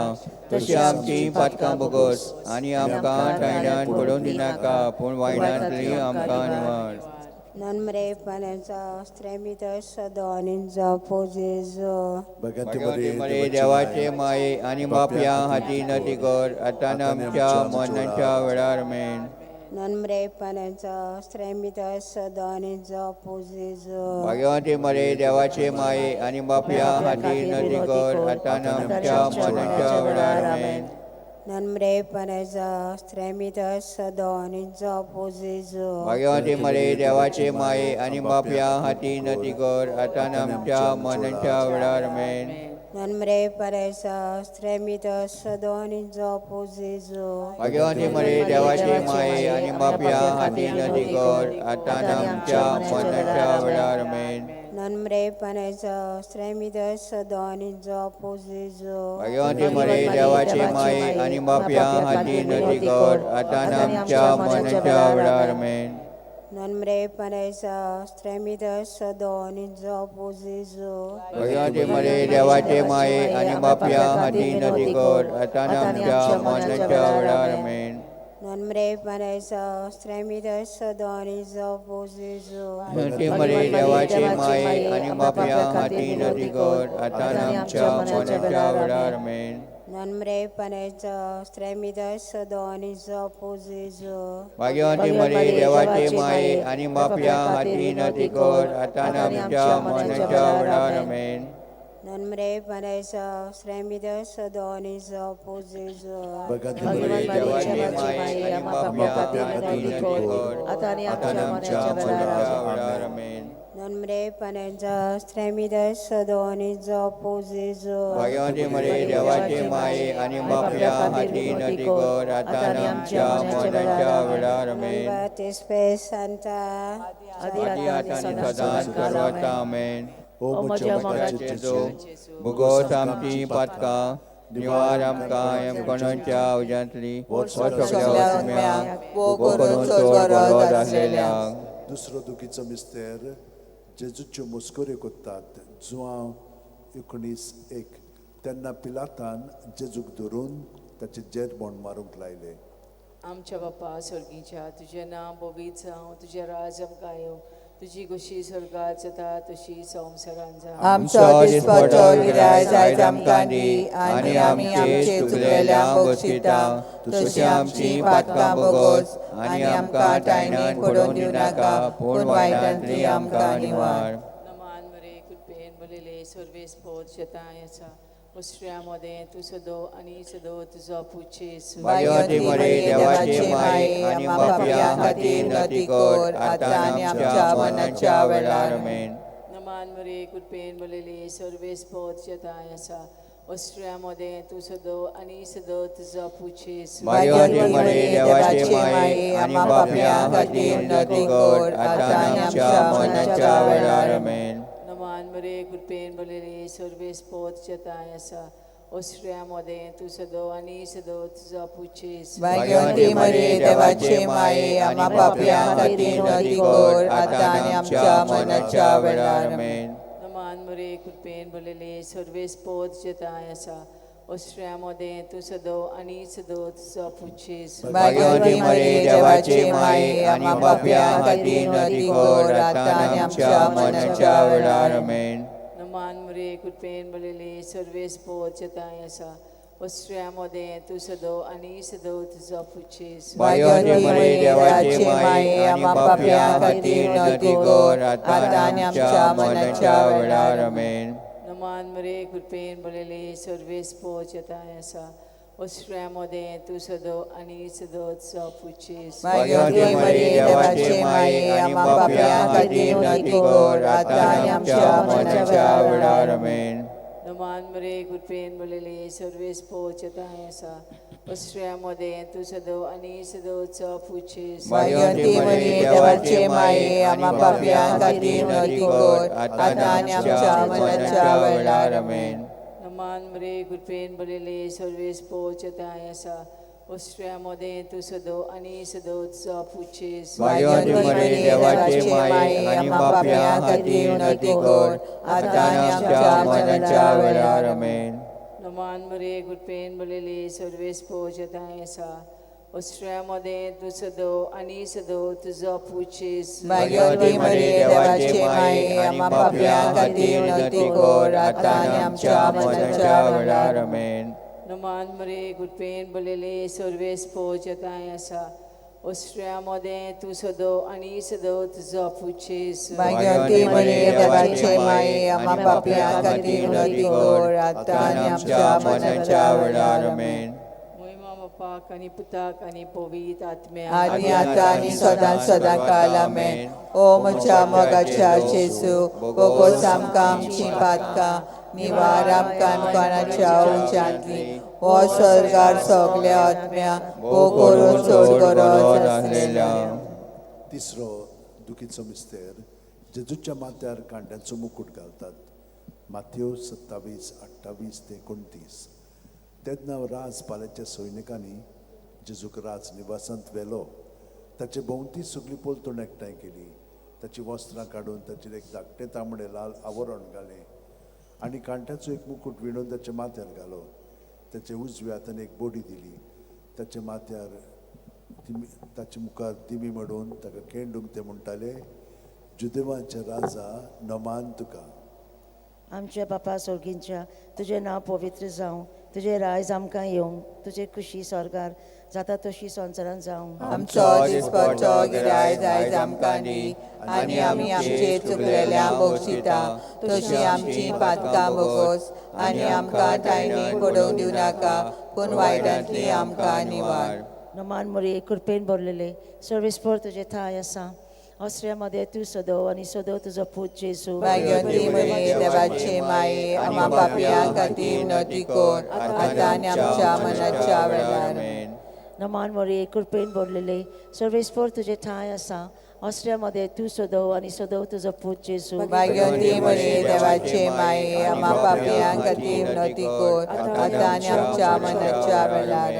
तशी आमची पातकां भोगोस आनी आमकां तायणान पडोवन दिनाका पूण वायणांतली आमकां निवार. Nonmre parenza stremito sodonin zo Jesu. Bhagwati मरे देवाचे माये आनी बापया हाती नती कर आतां आमच्या मरणाच्या वेळार main. Nonmre parenza stremito sodonin zo Jesu. Bhagwati मरे देवाचे माये आनी बापया हाती नती कर आतां आमच्या मरणाच्या वेळार main. Nonmre parenza stremito sodonin zo Jesu. Bhagwati मरे देवाचे माये आनी बापया हाती नती कर आतां आमच्या मरणाच्या वेळार main. Nonmre parenza stremito sodonin zo Jesu. Bhagwati मरे देवाचे माये आनी बापया हाती नती कर आतां आमच्या मरणाच्या वेळार main. Nonmre parenza stremito sodonin zo Jesu. Bhagwati मरे देवाचे माये आनी बापया हाती नती कर आतां आमच्या मरणाच्या वेळार main. Nonmre parenza stremito sodonin zo Jesu. Bhagwati मरे देवाचे माये आनी बापया हाती नती कर आतां आमच्या मरणाच्या वेळार main. Nonmre parenza stremito sodonin zo Jesu. Bhagwati मरे देवाचे माये आनी बापया हाती नती कर आतां आमच्या मरणाच्या वेळार main. Nonmre parenza stremito sodonin zo Jesu. Bhagwati मरे देवाचे माये आनी बापया हाती नती कर आतां आमच्या मरणाच्या वेळार main. Nonmre parenza stremito sodonin zo Jesu. Bhagwati मरे देवाचे माये आनी बापया हाती नती कर आतां आमच्या मरणाच्या वेळार main. Nonmre parenza stremito sodonin zo Jesu. Bhagwati मरे देवाचे माये आनी बापया हाती नती कर आतां आमच्या मरणाच्या वेळार मेन. Batispe Santa. आदी आतां आनी सदांच सर्वता आमेन. ओ म्हज्या मोगाचे जेजू, भुगोस आमची पातकां निवार आमकां यमकणाच्या उज्यांतली सगल्या आत्म्यांक वो करून चड गरज आसलेल्यांक. दुसरो दुखीचो मिस्तेर जेजूच्यो मस्कऱ्यो करतात. जुआंव 19:1. तेन्ना पिलातान जेजूक धरून ताचे जेरबोण मारूंक लायलें. आमच्या बापा स्वर्गीच्या तुजें नांव पवित्र जावं, तुजें राज आमकां येवं, तुजी खोशी स्वर्गात जाता तशी संवसारांत जावं. आमचो दिसपट्टो गिरायक आयज आमकां दी आनी आमी आमचे चुकलेल्यांक बक्षिता तशी आमची पातकां बोगोस आनी आमकां टायणेन पडोवन दिवनाका पूण वायटांतली आमकां निवार. नमान मरे कृपेन भरलेले सर्वेस पोत शेतां आसा दुसऱ्या मदें तूं सदो आनी सदो तुजो पूत जेजू. भाग्यवती मरे देवाचे माये आनी बापया खातीर नती कर आतां आनी आमच्या मरणाच्या वेळार आमेन. नमान मरे कृपेन भरलेले सर्वेस पोत शेतां आसा दुसऱ्या मदें तूं सदो आनी सदो तुजो पूत जेजू. भाग्यवती मरे देवाचे माये आनी बापया खातीर नती कर आतां आनी आमच्या मरणाच्या वेळार आमेन. नमान मरे कृपेन भरलेले सर्वेस पोत शेतां आसा दुसऱ्या मदें तूं सदो आनी सदो तुजो पूत जेजू. भाग्यवती मरे देवाचे माये आनी बापया खातीर नती कर आतां आनी आमच्या मरणाच्या वेळार आमेन. नमान मरे कृपेन भरलेले सर्वेस पोत शेतां आसा दुसऱ्या मदें तूं सदो आनी सदो तुजो पूत जेजू. भाग्यवती मरे देवाचे माये आनी बापया खातीर नती कर आतां आनी आमच्या मरणाच्या वेळार आमेन. नमान मरे कृपेन भरलेले सर्वेस पोत शेतां आसा दुसऱ्या मदें तूं सदो आनी सदो तुजो पूत जेजू. भाग्यवती मरे देवाचे माये आनी बापया खातीर नती कर आतां आनी आमच्या मरणाच्या वेळार आमेन. नमान मरे कृपेन भरलेले सर्वेस पोत शेतां आसा दुसऱ्या मदें तूं सदो आनी सदो तुजो पूत जेजू. भाग्यवती मरे देवाचे माये आनी बापया खातीर नती कर आतां आनी आमच्या मरणाच्या वेळार आमेन. नमान मरे कृपेन भरलेले सर्वेस पोत शेतां आसा दुसऱ्या मदें तूं सदो आनी सदो तुजो पूत जेजू. भाग्यवती मरे देवाचे माये आनी बापया खातीर नती कर आतां आनी आमच्या मरणाच्या वेळार आमेन. नमान मरे कृपेन भरलेले सर्वेस पोत शेतां आसा दुसऱ्या मदें तूं सदो आनी सदो तुजो पूत जेजू. भाग्यवती मरे देवाचे माये आनी बापया खातीर नती कर आतां आनी आमच्या मरणाच्या वेळार आमेन. नमान मरे कृपेन भरलेले सर्वेस पोत शेतां आसा ओस्ट्रिया मदें तूं सदो आनी सदो तुजो पूत जेजू. भाग्यवती मरिये देवाचे माये, आम्हा पापयां खातीर विनंती कर आतां आनी आमच्या मरणाच्या वेळार. आमेन. नमान मरे कृपेन बोलेले सर्वेस पोजताय आसा. ओस्ट्रिया मदें तूं सदो आनी सदो तुजो पूत जेजू. भाग्यवती मरिये देवाचे माये, आम्हा पापयां खातीर विनंती कर आतां आनी आमच्या मरणाच्या वेळार. आमेन. मोहिमा बापाक आनी पुताक आनी पवित्र आत्म्याक. आनी आतां आनी सदां सदां काल. आमेन. ओ म्हज्या मोगाच्या जेजू, बोगोस आमकां आमचीं पातकां, निवार आमकां कोणाच्या उज्यांतली, हो स्वर्गार सगल्या आत्म्या भोव करून चड गरज आसलेल्या. तिसरो दुखीचो मिस्तेर, जेजूच्या माथ्यार कांड्यांचो मुकूट घालतात. माथ्यो 27:28 ते 29. तेन्ना राजपाल्याच्या सैनिकांनी जेजूक राज निवासांत व्हेलो. ताचे भोंवती सगळी पलतण एकठांय केली. ताची वस्त्रां काडून ताचेर एक धाकटें तांबडें लाल आवरण घालें आनी कांट्याचो एक मुकूट विणून ताच्या माथ्यार घालो. ताच्या उजव्या हातान एक बडी दिली. ताच्या माथ्यार दिमी, ताचे मुखार दिमी मोडून ताका केंडूंक ते म्हणटाले, जुदेवांचे राजा, नमान तुका. आमच्या बापा सोर्गींच्या, तुजें नांव पवित्र जावं, तुजें रायज आमकां येवं, तुजें खुशी स्वर्गार जाता तशी संवसारान जावं. आमचो दिसपडचो गिरायत आयज आमकां दी, आनी आमी आमचे चुकलेल्या बक्षिता तशी आमची पातकां बोगोस, आनी आमकां तायनी पडोवंक दिवं नाका, पूण वायटांतली आमकां निवार. नमान मरिये, कृपेन भरलेले, सर्वेस्पर तुजे ठाय आसा. ऑस्ट्रिया मध्ये तूं सदो आनी सदो तुजो पूत जेजू. भाग्यवती मरिये देवाचे माये, आम्हा पापयां खातीर विनंती कर आतां आनी आमच्या मरणाच्या वेळार. नमान मरिये, कृपेन भरलेले, सर्वेस्पर तुजे ठाय आसा. ऑस्ट्रिया मध्ये तूं सदो आनी सदो तुजो पूत जेजू. भाग्यवती मरिये देवाचे माये, आम्हा पापयां खातीर विनंती कर आतां आनी आमच्या मरणाच्या वेळार.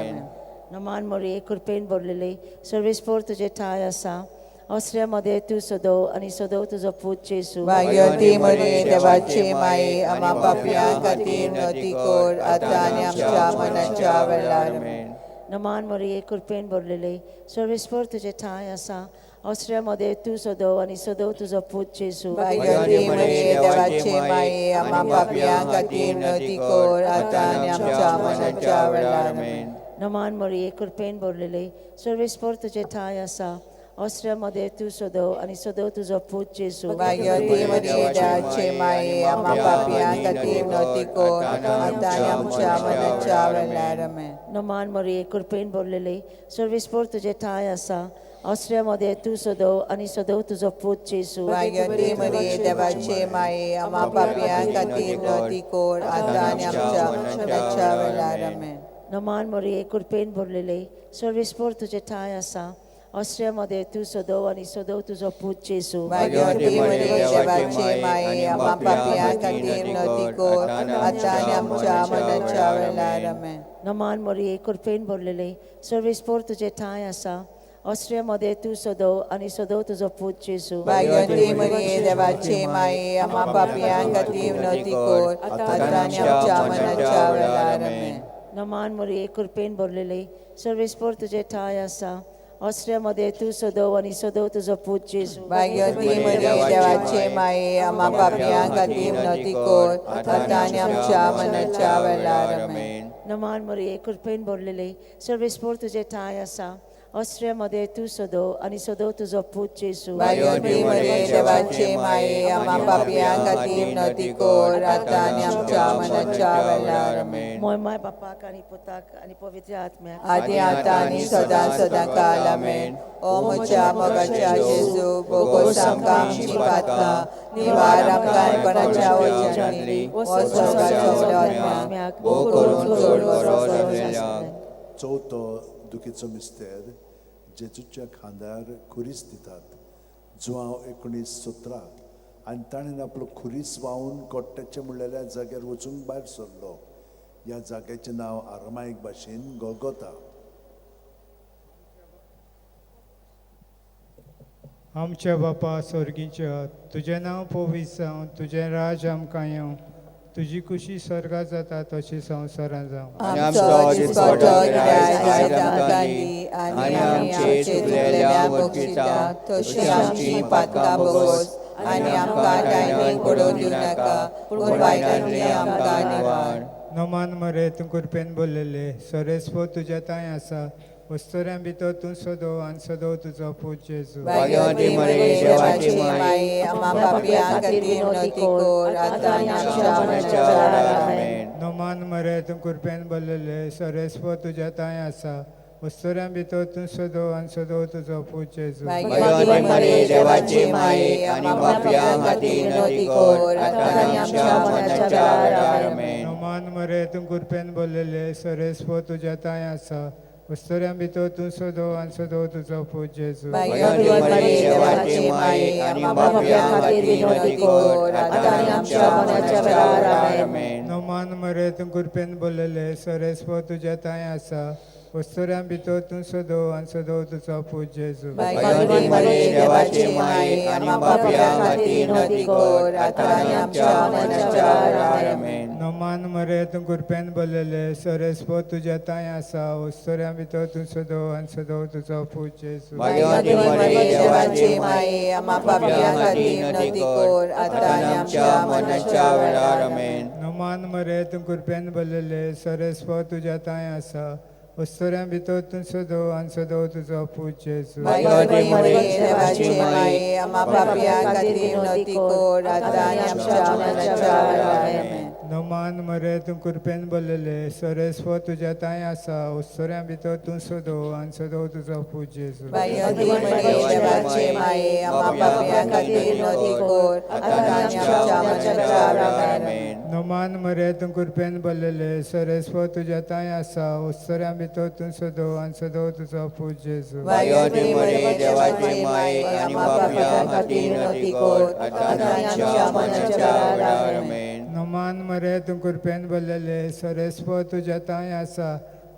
नमान मरिये, कृपेन भरलेले, सर्वेस्पर तुजे ठाय आसा. ऑस्ट्रिया मध्ये तूं सदो आनी सदो तुजो पूत जेजू. भाग्यवती मरिये देवाचे माये, आम्हा पापयां खातीर विनंती कर आतां आनी आमच्या मरणाच्या वेळार. नमान मरिये, कृपेन भरलेले, सर्वेस्पर तुजे ठाय आसा. ऑस्ट्रिया मध्ये तूं सदो आनी सदो तुजो पूत जेजू. भाग्यवती मरिये देवाचे माये, आम्हा पापयां खातीर विनंती कर आतां आनी आमच्या मरणाच्या वेळार. नमान मरिये, कृपेन भरलेले, सर्वेस्पर तुजे ठाय आसा. ऑस्ट्रिया मध्ये तूं सदो आनी सदो तुजो पूत जेजू. भाग्यवती मरिये देवाचे माये, आम्हा पापयां खातीर विनंती कर आतां आनी आमच्या मरणाच्या वेळार. नमान मरिये, कृपेन भरलेले, सर्वेस्पर तुजे ठाय आसा. ऑस्ट्रिया मध्ये तूं सदो आनी सदो तुजो पूत जेजू. भाग्यवती मरिये देवाचे माये, आम्हा पापयां खातीर विनंती कर आतां आनी आमच्या मरणाच्या वेळार. नमान मरिये, कृपेन भरलेले, सर्वेस्पर तुजे ठाय आसा. ऑस्ट्रिया मध्ये तूं सदो आनी सदो तुजो पूत जेजू. भाग्यवती मरिये देवाचे माये, आम्हा पापयां खातीर विनंती कर आतां आनी आमच्या मरणाच्या वेळार. नमान मरिये, कृपेन भरलेले, सर्वेस्पर तुजे ठाय आसा. ऑस्ट्रिया मध्ये तूं सदो आनी सदो तुजो पूत जेजू. भाग्यवती मरिये देवाचे माये, आम्हा पापयां खातीर विनंती कर आतां आनी आमच्या मरणाच्या वेळार. नमान मरिये, कृपेन भरलेले, सर्वेस्पर तुजे ठाय आसा. ऑस्ट्रिया मध्ये तूं सदो आनी सदो तुजो पूत जेजू. भाग्यवती मरिये देवाचे माये, आम्हा पापयां खातीर विनंती कर आतां आनी आमच्या मरणाच्या वेळार. नमान मरिये, कृपेन भरलेले, सर्वेस्पर तुजे ठाय आसा. ऑस्ट्रिया मध्ये तूं सदो आनी सदो तुजो पूत जेजू. भाग्यवती मरिये देवाचे माये, आम्हा पापयां खातीर विनंती कर आतां आनी आमच्या मरणाच्या वेळार. मोय बापाक आनी पुताक आनी पवित्र आत्म्याक. आदी आतां आनी सदां सदां काल. आमेन. ओ म्हज्या मोगाच्या जेजू, बोगोस आमकां आमची पातकां, निवार आमकां कोणाच्या वचनांतली, हो स्वर्गाच्या आत्म्याक भोव करून चड गरज आसलेल्या. चवथो दुखीचो मिस्तेर, जेजूच्या खांद्यार खुरीस दितात. जुवांव 19:17. आनी ताणें आपलो खुरीस व्हांवून कोट्ट्याचें म्हणलेल्या जाग्यार वचूंक भायर सरलो. ह्या जाग्याचें नांव आरमाईक भाशेन गोलगोता. आमच्या बापा स्वर्गीच्या, तुजें नांव पवित्र जावं, तुजें राज आमकां येवं, तुजी कुशी स्वर्गात जाता तशी संवसारांत जावं. आनी आमचो दिसपटो गिरायक आयज आमकां दी आनी आमचे चुकलेल्या बक्षिता तशी आमची पातकां बोगोस आनी आमकां तायणेक पडोवन दिवनाका पूण वायटांतली आमकां निवार. नमान मरे तूं कृपेन बोल्लेले सोरेस्पो तुज्या तांय आसा वस्तुऱ्यां भितर तूं सदो आनी सदो तुजो पूत जेजू. भाग्यवती मरिये देवाची माये आम्हा पापयां खातीर विनवती कर आतां आनी आमच्या मरणाच्या वेळार. आमेन. नमान मरे तूं कृपेन बोल्लेले सोरेस्पो तुज्या तांय आसा वस्तुऱ्यां भितर तूं सदो आनी सदो तुजो पूत जेजू. भाग्यवती मरिये देवाची माये आनी पापयां खातीर विनवती कर आतां आनी आमच्या मरणाच्या वेळार. आमेन. नमान मरे तूं कृपेन बोल्लेले सोरेस्पो तुज्या तांय आसा वस्तुऱ्यां भितर तूं सदो आनी सदो तुजो पूत जेजू. भाग्यवती मरिये देवाची माये आनी पापयां खातीर विनवती कर आतां आनी आमच्या मरणाच्या वेळार. आमेन. नमान मरे तूं कृपेन बोल्लेले सोरेस्पो तुज्या तांय आसा वस्तुऱ्यां भितर तूं सदो आनी सदो तुजो पूत जेजू. भाग्यवती मरिये देवाची माये आनी पापयां खातीर विनवती कर आतां आनी आमच्या मरणाच्या वेळार. आमेन. नमान मरे तूं कृपेन बोल्लेले सोरेस्पो तुज्या तांय आसा वस्तुऱ्यां भितर तूं सदो आनी सदो तुजो पूत जेजू. भाग्यवती मरिये देवाची माये आम्हा पापयां खातीर विनवती कर आतां आनी आमच्या मरणाच्या वेळार. आमेन. नमान मरे तूं कृपेन बोल्लेले सोरेस्पो तुज्या तांय आसा वस्तुऱ्यां भितर तूं सदो आनी सदो तुजो पूत जेजू. भाग्यवती मरिये देवाची माये आम्हा पापयां खातीर विनवती कर आतां आनी आमच्या मरणाच्या वेळार. आमेन. नमान मरे तूं कृपेन बोल्लेले सोरेस्पो तुज्या तांय आसा वस्तुऱ्यां भितर तूं सदो आनी सदो तुजो पूत जेजू. भाग्यवती मरिये देवाची माये आम्हा पापयां खातीर विनवती कर आतां आनी आमच्या मरणाच्या वेळार. आमेन. नमान मरे तूं कृपेन बोल्लेले सोरेस्पो तुज्या तांय आसा वस्तुऱ्यां भितर तूं सदो आनी सदो तुजो पूत जेजू. भाग्यवती मरिये देवाची माये आम्हा पापयां खातीर विनवती कर आतां आनी आमच्या मरणाच्या वेळार. आमेन. नमान मरे तूं कृपेन बोल्लेले सोरेस्पो तुज्या तांय आसा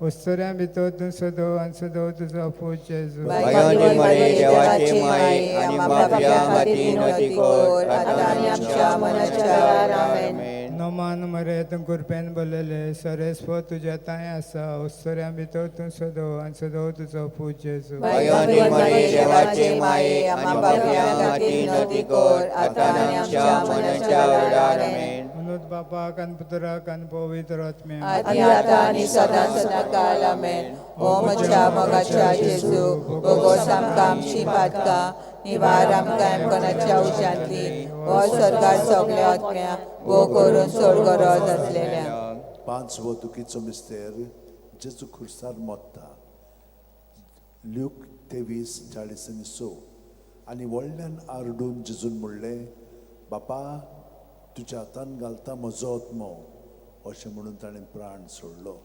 वस्तुऱ्यां भितर तूं सदो आनी सदो तुजो पूत जेजू. भाग्यवती मरिये देवाची माये आनी पापयां खातीर विनवती कर आतां आनी आमच्या मरणाच्या वेळार. आमेन. नमान मरे तूं कृपेन बोल्लेले सोरेस्पो तुज्या तांय आसा वस्तुऱ्यां भितर तूं सदो आनी सदो तुजो पूत जेजू. भाग्यवती मरिये देवाची माये आनी पापयां खातीर विनवती कर आतां आनी आमच्या मरणाच्या वेळार. आमेन. म्हणून बापाक आनी पुत्राक आनी पवित्र आत्म्याक आनी आतां आनी सदां सदां काल. आमेन. ओ म्हज्या मोगाच्या जेजू बोगोस आमकां आमची पातकां निवार आमकां एमकोनाच्या उशांतली हो स्वर्गार सगल्या आत्म्या भोव करून चड गरज आसलेल्या. पांचवो दुखीचो मिस्तेर जेजू खुर्सार मोत्ता. ल्यूक 23:46. आनी व्हडल्यान आरडून जेजून म्हणलें, बापा तुज्या हातान घालता म्हजो आत्मो, अशें म्हणून ताणें प्राण सोडलो.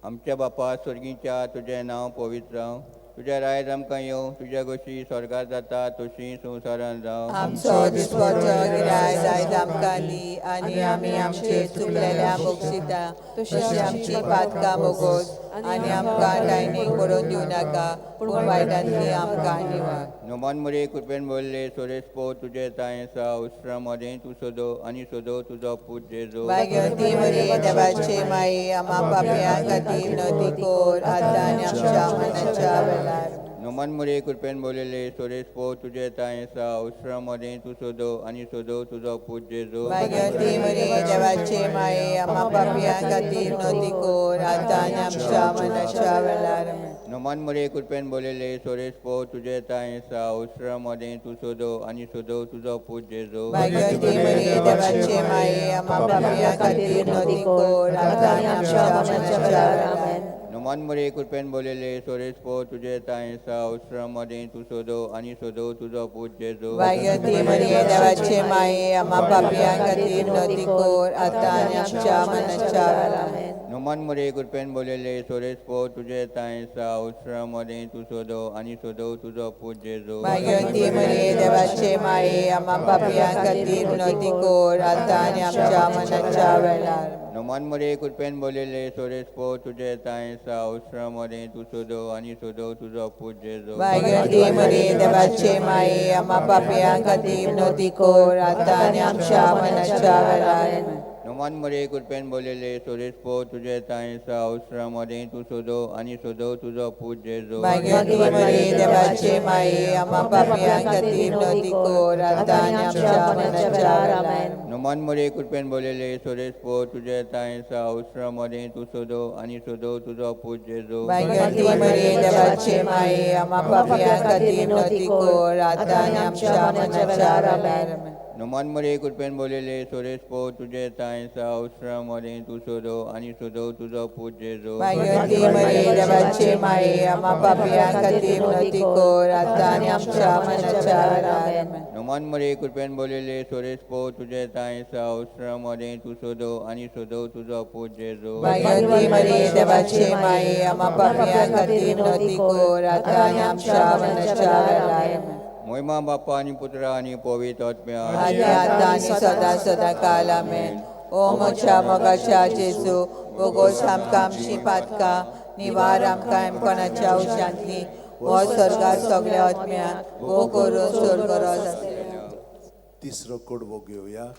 आमच्या बापा स्वर्गीच्या तुजें नांव पवित्र जावं, तुजें रायज आमकां येवं, तुज्या गोशी स्वर्गार जाता तशी संवसारांत जावं. आमचो दिसपटो गिरायक आयज आमकां दी आनी आमी आमचे चुकलेल्या बक्षिता तशी आमची पातकां बोगोस आनी आमकां तायणेक पडोवन दिवनाका पूण वायटांतली आमकां निवार. नमान मरिये कृपेन बोल्ले सोरेस्पो तुजें तांय आसा उस्त्रा मदें तूं सदो आनी सदो तुजो पूत जेजू. भाग्यवती मरिये देवाचे माये आम्हा पापयां खातीर विनवती कर आतां आनी आमच्या मरणाच्या वेळार. नमान मरिये कृपेन बोल्ले सोरेस्पो तुजें तांय आसा उस्त्रा मदें तूं सदो आनी सदो तुजो पूत जेजू. भाग्यवती मरिये देवाचे माये आम्हा पापयां खातीर विनवती कर आतां आनी आमच्या मरणाच्या वेळार. नमान मरिये कृपेन बोल्ले सोरेस्पो तुजें तांय आसा उस्त्रा मदें तूं सदो आनी सदो तुजो पूत जेजू. भाग्यवती मरिये देवाचे माये आम्हा पापयां खातीर विनवती कर आतां आनी आमच्या मरणाच्या वेळार. नमान मरिये कृपेन बोल्ले सोरेस्पो तुजें तांय आसा उस्त्रा मदें तूं सदो आनी सदो तुजो पूत जेजू. भाग्यवती मरिये देवाचे माये आम्हा पापयां खातीर विनवती कर आतां आनी आमच्या मरणाच्या वेळार. नमान मरिये कृपेन बोल्ले सोरेस्पो तुजें तांय आसा उस्त्रा मदें तूं सदो आनी सदो तुजो पूत जेजू. भाग्यवती मरिये देवाचे माये आम्हा पापयां खातीर विनवती कर आतां आनी आमच्या मरणाच्या वेळार. नमान मरिये कृपेन बोल्ले सोरेस्पो तुजें तांय आसा उस्त्रा मदें तूं सदो आनी सदो तुजो पूत जेजू. भाग्यवती मरिये देवाचे माये आम्हा पापयां खातीर विनवती कर आतां आनी आमच्या मरणाच्या वेळार. नमान नोमान मरे कृपेन बोलेले सोरेस पो तुजे तांय आसा अवसरा मदें तूं सोदो आनी सोदो तुजो पूत जेजू. भाग्यवती मरिये देवाचे माये, आम्हा पापयां खातीर विनवती कर आतां आनी आमच्या मरणाच्या वेळार. आमेन. नोमान मरे कृपेन बोलेले सोरेस पो तुजे तांय आसा अवसरा मदें तूं सोदो आनी सोदो तुजो पूत जेजू. भाग्यवती मरिये देवाचे माये, आम्हा पापयां खातीर विनवती कर आतां आनी आमच्या मरणाच्या वेळार. आमेन. नोमान मरे कृपेन बोलेले सोरेस पो तुजे तांय आसा अवसरा मदें तूं सोदो आनी सोदो तुजो पूत जेजू. भाग्यवती मरिये देवाचे माये, आम्हा पापयां खातीर विनवती कर आतां आनी आमच्या मरणाच्या वेळार. आमेन. नोमान मरे कृपेन बोलेले सोरेस पो तुजे तांय आसा अवसरा मदें तूं सोदो आनी सोदो तुजो पूत जेजू. भाग्यवती मरिये देवाचे माये, आम्हा पापयां खातीर विनवती कर आतां आनी आमच्या मरणाच्या वेळार. आमेन. मोहिमा बापा आनी पुत्रा आनी पवित्र आत्म्या आनी आतां आनी सदां सदां काल. आमेन. ओ म्हज्या मोगाच्या जेजू, बोगोस आमकां आमची पातकां, निवार आमकां एमकोणाच्या उशांतली, हो स्वर्गार सगळ्या आत्म्यांक गो करून स्वर्गरोज आसलेल्या. तिसरो कडवो घेवया.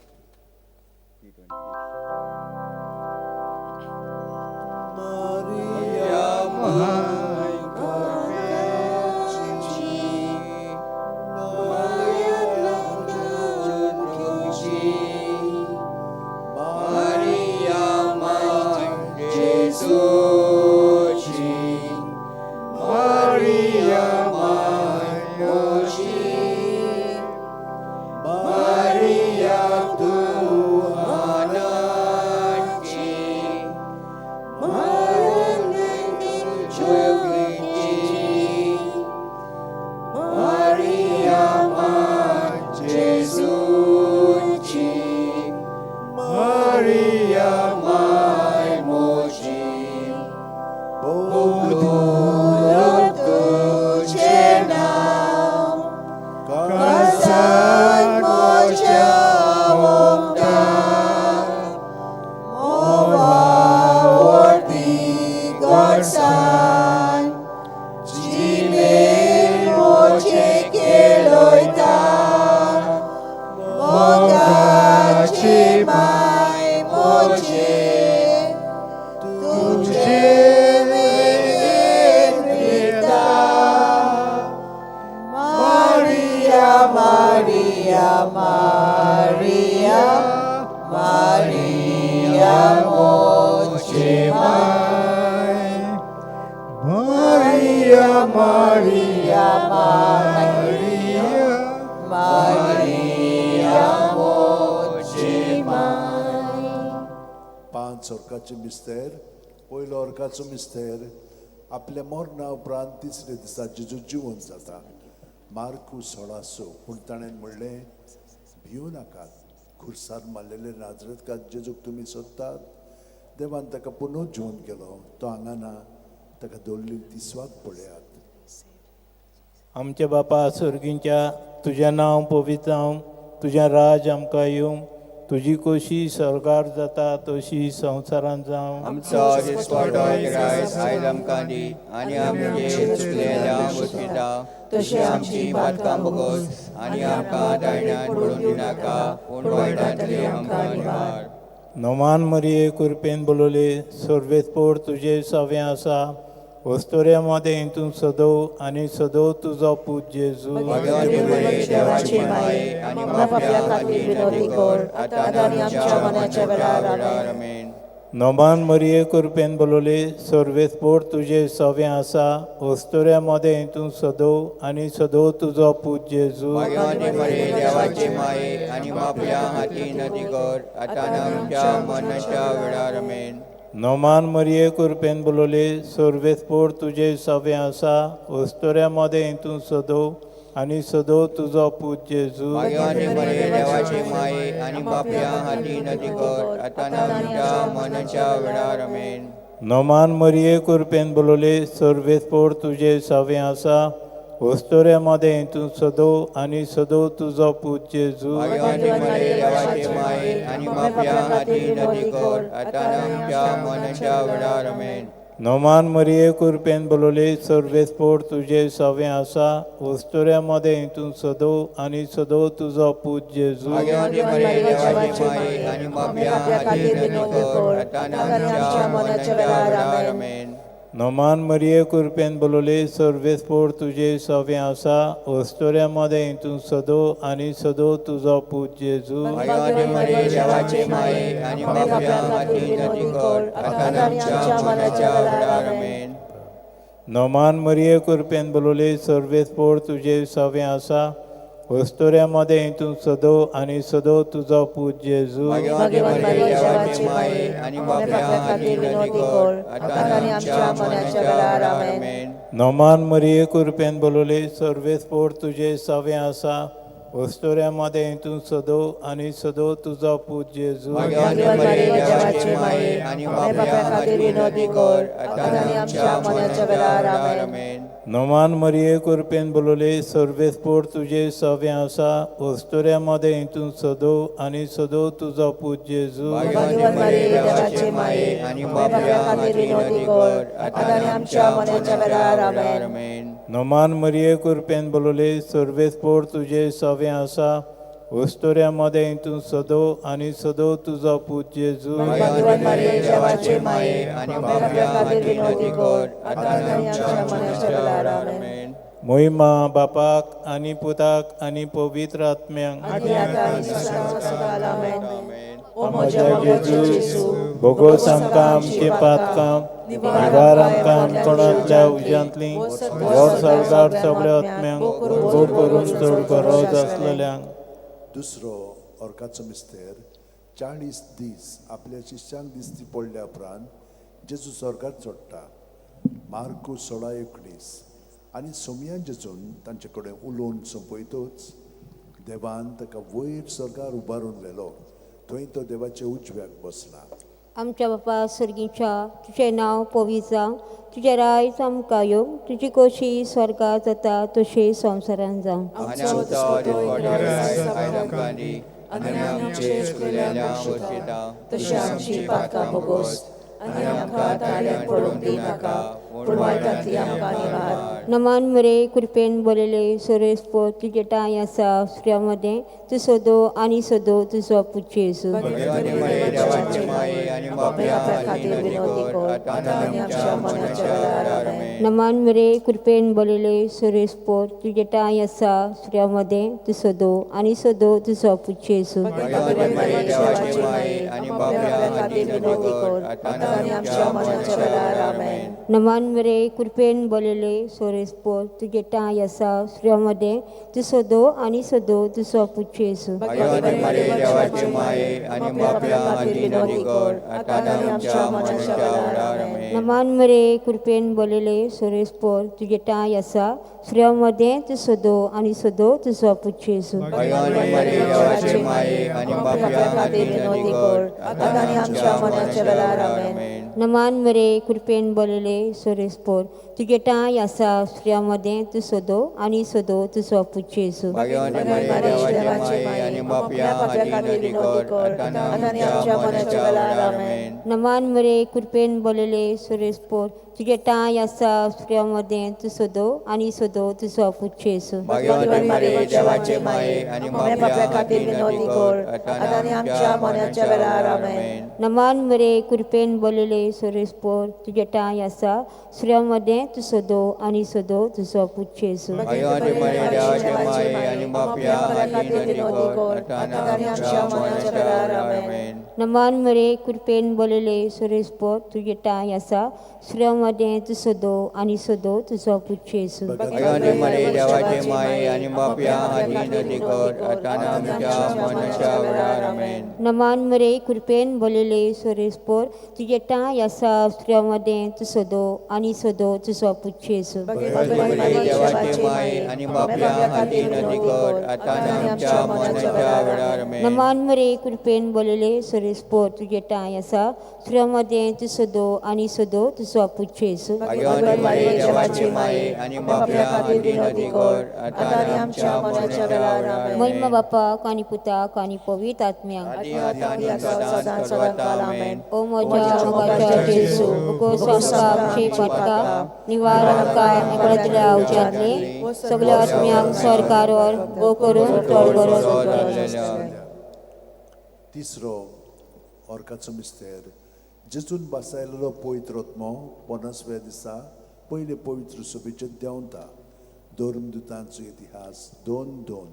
पांच अर्काचे मिस्तेर. पयलो अर्काचो मिस्तेर आपल्या मरणा उपरांत तिसरे दिसा जेजू जिवन जाता. मार्कू 16:6. पूण ताणें म्हणलें, भिवू नाकात, खुर्सार मारलेले नाजरेतकार जेजूक तुमी सोदतात. देवान ताका पुनः जिवन केलो, तो हांगा ना, ताका दवरलेली ती स्वात पळयात. आमच्या बापा स्वर्गींच्या, तुजें नांव पवित्र जावं, तुजें राज आमकां येवं, तुजी कोशी स्वर्गार जाता तशी संवसारांत जावं. आमचो दिसवाडो गिरायत आयज आमकां दी आनी आमचे चुकलेल्या बसयता तशी आमची पातकां बोगोस आनी आमकां दायण्यान पडून दिनाका, पूण वायटांतले आमकां निवार. नोमान मरिये कृपेन बोलवले सर्वेस्पोर तुजे सवें आसा, वस्तुऱ्या मदें तूं सदो आनी सदो तुजो पूत जेजू. भगवती मरिये देवाची माये, आनी पापयां खातीर विनवती कर आतां आनी आमच्या मरणाच्या वेळार. आमेन. नोमान मरिये कृपेन बोलवले सर्वेस्पोर तुजे सवें आसा, वस्तुऱ्या मदें तूं सदो आनी सदो तुजो पूत जेजू. भगवती मरिये देवाची माये आनी पापयां खातीर विनवती कर आतां आनी आमच्या मरणाच्या वेळार. आमेन. नोमान मरिये कृपेन बोलवले सर्वेस्पोर तुजे सवें आसा, वस्तुऱ्या मदें तूं सदो आनी सदो तुजो पूत जेजू. भगवती मरिये देवाची माये आनी पापयां खातीर विनवती कर आतां आनी आमच्या मरणाच्या वेळार. आमेन. नोमान मरिये कृपेन बोलवले सर्वेस्पोर तुजे सवें आसा, वस्तुऱ्या मदें तूं सदो आनी सदो तुजो पूत जेजू. भगवती मरिये देवाची माये आनी पापयां खातीर विनवती कर आतां आनी आमच्या मरणाच्या वेळार. आमेन. नोमान मरिये कुरपेन बोलवले सर्वेस्पोर तुजे सवें आसा वस्तुऱ्या मदें तूं सदो आनी सदो तुजो पूत जेजू. भाग्यवंती मरिये देवाची माये आनी पापयां खातीर विनवती कर आतां आनी आमच्या मरणाच्या वेळार. आमेन. नोमान मरिये कुरपेन बोलवले सर्वेस्पोर तुजे सवें आसा वस्तुऱ्या मदें तूं सदो आनी सदो तुजो पूत जेजू. भाग्यवंती मरिये देवाची माये आनी पापयां खातीर विनवती कर आतां आनी आमच्या मरणाच्या वेळार. आमेन. नोमान मरिये कुरपेन बोलवले सर्वेस्पोर तुजे सवें आसा वस्तुऱ्या मदें तूं सदो आनी सदो तुजो पूत जेजू. भाग्यवंती मरिये देवाची माये आनी पापयां खातीर विनवती कर आतां आनी आमच्या मरणाच्या वेळार. आमेन. नोमान मरिये कुरपेन बोलवले सर्वेस्पोर तुजे सवें आसा वस्तुऱ्या मदें तूं सदो आनी सदो तुजो पूत जेजू. भाग्यवंती मरिये देवाची माये आनी पापयां खातीर विनवती कर आतां आनी आमच्या मरणाच्या वेळार. आमेन. नोमान मरिये कुरपेन बोलवले सर्वेस्पोर तुजे सवें आसा वस्तुऱ्या मदें तूं सदो आनी सदो तुजो पूत जेजू. भाग्यवंती मरिये देवाची माये आनी पापयां खातीर विनवती कर आतां आनी आमच्या मरणाच्या वेळार. आमेन. नोमान मरिये कुरपेन बोलवले सर्वेस्पोर तुजे सवें आसा वस्तुऱ्या मदें तूं सदो आनी सदो तुजो पूत जेजू. भाग्यवंती मरिये देवाची माये आनी पापयां खातीर विनवती कर आतां आनी आमच्या मरणाच्या वेळार. आमेन. मोहिमा बापाक आनी पुताक आनी पवित्र आत्म्यांक. आनी आतां आनी सदां सदां. आमेन. ओ म्हज्या म्हज्या जेजू जेजू, भोगोस आमकां आमचीं पातकां निवार आमकां आमकोणांतल्या उज्यांतलीं व्हड सरदार सगळ्या आत्म्यांक भोग करून चड गरज आसलेल्यांक. दुसरो अर्काचो मिस्तेर 40 दीस आपल्या शिश्यांक दिसती पडल्या उपरांत जेजू स्वर्गार चडटा. मार्कू 16:19. आनी सोमयान जेजून तांचे कडेन उलोवन सोंपयतच देवान ताका वयर स्वर्गार उबारून व्हेलो, थंय तो देवाच्या उजव्याक बसला. आमच्या बापा सर्गीच्या तुजें नांव पवित्र जावं, तुजें रायज आमकां येवं, तुजी खोशी स्वर्गात जाता तशी संवसारांत जावं. आनी आमचो दिसपटो रायज आयज आमकां दी आनी आमचे चुकलेल्यांक बसयता तशी आमची पातकां भोगोस आनी आमकां ताळ्यान पडूंक दिनाका, पूण वायटांतली आमकां निवार. नमान मरे कृपेन बोलले सोरेस्पो तुजे ठांय आसा स्त्रियां मदें तूं सदो आनी सदो तुजो पूत जेजू. भाग्यवंती मरिये देवाची माये आनी पापयां खातीर विनवती कर आतां आनी आमच्या मरणाच्या वेळार. आमेन. नमान मरे कृपेन बोलले सोरेस्पो तुजे ठांय आसा स्त्रियां मदें तूं सदो आनी सदो तुजो पूत जेजू. भाग्यवंती मरिये देवाची माये आनी पापयां खातीर विनवती कर आतां आनी आमच्या मरणाच्या वेळार. आमेन. नमान मरे कृपेन बोलले सोरेस्पो तुजे ठांय आसा स्त्रियां मदें तूं सदो आनी सदो तुजो पूत जेजू. भाग्यवंती मरिये देवाची माये आनी पापयां खातीर विनवती कर आतां आनी आमच्या मरणाच्या वेळार. आमेन. नमान मरे कृपेन बोलले सोरेस्पो तुजे ठांय आसा स्त्रियां मदें तूं सदो आनी सदो तुजो पूत जेजू. भाग्यवंती मरिये देवाची माये आनी पापयां खातीर विनवती कर आतां आनी आमच्या मरणाच्या वेळार. आमेन. नमान मरे कृपेन बोलले सोरेस्पोर तुजे ठांय आसा स्त्रियां मदें तूं सदो आनी सदो तुजो पूत जेजू. भाग्यवंती मरिये देवाची माये आनी पापयां खातीर विनवती कर आतां आनी आमच्या मरणाच्या वेळार. आमेन. नमान मरे कृपेन बोलले सोरेस्पोर तुजे ठांय आसा स्त्रियां मदें तूं सदो आनी सदो तुजो पूत जेजू. भाग्यवंती मरिये देवाची माये आनी पापयां खातीर विनवती कर आतां आनी आमच्या मरणाच्या वेळार. आमेन. नमान मरे कृपेन बोलले सोरेस्पोर तुजे ठांय आसा स्त्रियां मदें तूं सदो आनी सदो तुजो पूत जेजू. भाग्यवंती मरिये देवाची माये आनी पापयां खातीर विनवती कर आतां आनी आमच्या मरणाच्या वेळार. आमेन. नमान मरे कृपेन बोलले सोरेस्पोर तुजे ठांय आसा स्त्रियां मदें तूं सदो आनी सदो तुजो पूत जेजू. भाग्यवंती मरिये देवाची माये आनी पापयां खातीर विनवती कर आतां आनी आमच्या मरणाच्या वेळार. आमेन. नमान मरे कृपेन बोलले सोरेस्पोर तुजे ठांय आसा स्त्रियां मदें तूं सदो आनी सदो तुजो पूत जेजू. भाग्यवंती मरिये देवाची माये आनी पापयां खातीर विनवती कर आतां आनी आमच्या मरणाच्या वेळार. आमेन. नमान मरे कृपेन बोलले सोरेस्पोर तुजे ठांय आसा स्त्रियां मदें तूं सदो आनी सदो तुजो पूत जेजू. भाग्यवंती मरिये देवाची माये आनी पापयां खातीर विनवती कर आतां आनी आमच्या मरणाच्या वेळार. आमेन. महिमा बापाक आनी पुताक आनी पवित्र आत्म्याक. आनी आतां आनी सदां सर्वकाळ. आमेन. ओ म्हज्या मोगाच्या मोगाच्या जेजू, बोगोस आमकां आमची पातकां, निवार आमकां एकळतल्या उज्यांतली, सगळ्या आत्म्यांक स्वर्गार व्हर, भोव करून चड गरज. तिसरो ऑर्काचो मिस्तेर. जेजून बासायलेलो पवित्र आत्मो 50व्या दिसा पयले पवित्र सभेचेर देंवता. धर्मदुतांचो इतिहास 2:2.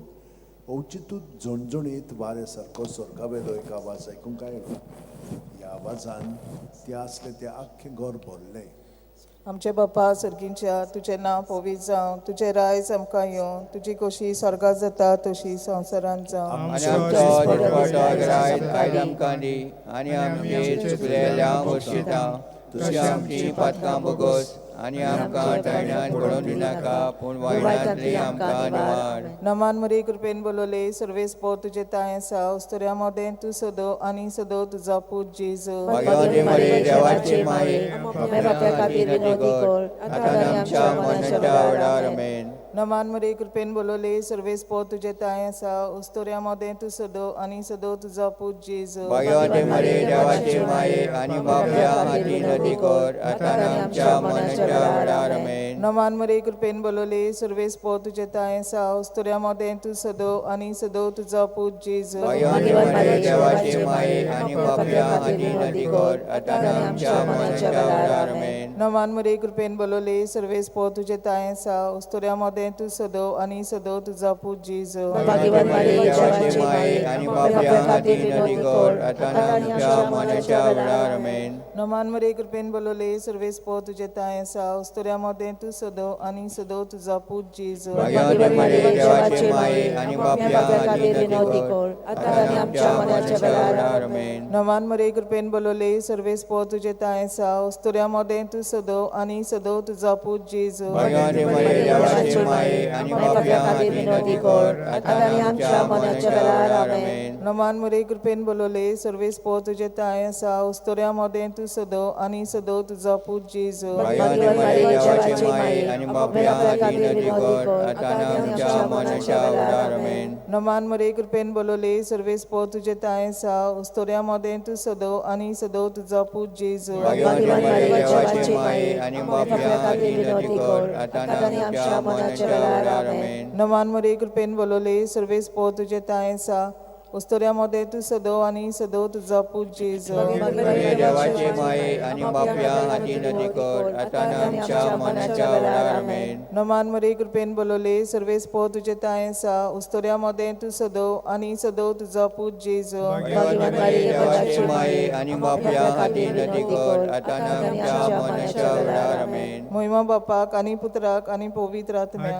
अवचितूच झणझणीत वाऱ्या सारको स्वर्गावेलो एक आवाज आयकूंक आयलो. ह्या आवाजान ते आसले तें आख्खें घर भरलें. आमचे बापा सर्गींच्या, तुजें नांव पवित्र जावं, तुजें रायज आमकां येवं, तुजी खोशी स्वर्गात जाता तशी संवसारांत जावं. आनी आमचो दिसपटो गिरायत आयज आमकां दी, आनी आमचे चुकलेल्यांक बक्षिता तशी आमची पातकां बोगोस, आनी आमकां तायण्यान पडोवन दिनाका, पूण वायटांतली आमकां निवार. नमान मरी कृपेन बोलवले, सर्वेस्पोर तुजे तांय आसा, उस्तुऱ्या मोदें तूं सदो आनी सदो तुजो पूत जेजू. भाग्यवती मरी देवाची माई, आपल्या खातीर विनवती कर, आतां आनी आमच्या मरणाच्या वेळार. आमेन. नमान मरी कृपेन बोलवले, सर्वेस्पोर तुजे तांय आसा, उस्तुऱ्या मोदें तूं सदो आनी सदो तुजो पूत जेजू. भाग्यवती मरी देवाची माई, आनी बापल्या हाती विनवती कर, आतां आनी आमच्या मरणाच्या वेळार. आमेन. नमान मरी कृपेन बोलवले, सर्वेस्पोर तुजे तांय आसा, उस्तुऱ्या मोदें तूं सदो आनी सदो तुजो पूत जेजू. भाग्यवती मरी देवाची माई, आनी बापल्या हाती विनवती कर, आतां आनी आमच्या मरणाच्या वेळार. आमेन. नमान मरी कृपेन बोलवले, सर्वेस्पोर तुजे तांय आसा, उस्तुऱ्या मोदें तूं सदो आनी सदो तुजो पूत जेजू. भाग्यवती मरी देवाची माई, आनी बापल्या हाती विनवती कर, आतां आनी आमच्या मरणाच्या वेळार. आमेन. नमान मरी कृपेन बोलवले, सर्वेस्पोर तुजे तांय आसा, उस्तुऱ्या मोदें तूं सदो आनी सदो तुजो पूत जेजू. भाग्यवती मरी देवाची माई, आनी बापल्या हाती विनवती कर, आतां आनी आमच्या मरणाच्या वेळार. आमेन. नमान मरी कृपेन बोलवले, सर्वेस्पोर तुजे तांय आसा, उस्तुऱ्या मोदें तूं सदो आनी सदो तुजो पूत जेजू. भाग्यवती मरी देवाची माई, आनी बापल्या हाती विनवती कर, आतां आनी आमच्या मरणाच्या वेळार. आमेन. नमान मरी कृपेन बोलवले, सर्वेस्पोर तुजे तांय आसा, उस्तुऱ्या मोदें तूं सदो आनी सदो तुजो पूत जेजू. भाग्यवती मरी देवाची माई, आनी बापल्या हाती विनवती कर, आतां आनी आमच्या मरणाच्या वेळार. आमेन. नमान मरी कृपेन बोलवले, सर्वेस्पोर तुजे तांय आसा, उस्तुऱ्या मोदें तूं सदो आनी सदो तुजो पूत जेजू. भाग्यवती मरी देवाची माई, आनी बापल्या हाती विनवती कर, आतां आनी आमच्या मरणाच्या वेळार. आमेन. नमान मरी कृपेन बोलवले, सर्वेस्पोर तुजे तांय आसा, उस्तुऱ्या मोदें तूं सदो आनी सदो तुजो पूत जेजू. मरी देवाची माई, आनी बापल्या हाती विनवती कर, आतां आनी आमच्या मरणाच्या वेळार. आमेन. नमान मरी कृपेन बोलवले, सर्वेस्पोर तुजे तांय आसा, उस्तुऱ्या मोदें तूं सदो आनी सदो तुजो पूत जेजू. भाग्यवती मरी देवाची माई, आनी बापल्या हाती विनवती कर, आतां आनी आमच्या मरणाच्या वेळार. आमेन. मोहिमा बापाक आनी पुत्राक आनी पवित्र आत्म्याक.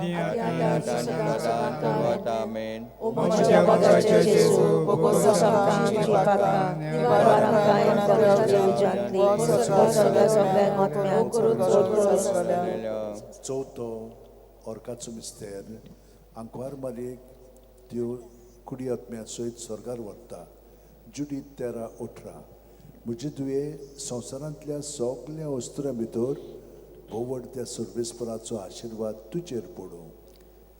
आमेन. म्हज्या मोगाच्या जेजू, बोगोस आमकां आमची पातकां, निवार आमकां एनकराच्या उज्यांतली, सगळ्या सगळ्यांक आत्म्यांक चड गरज आसल्या. चवथो ऑर्काचो मिस्तेर. आंकवार मारयेक त्यो कुडी आत्म्या सयत स्वर्गार व्हरता. जुडीत 13:18. म्हजे दुये संवसारांतल्या सगल्या वस्तुरां भितर भोवड त्या सर्वेस्पराचो आशिर्वाद तुजेर पडूं.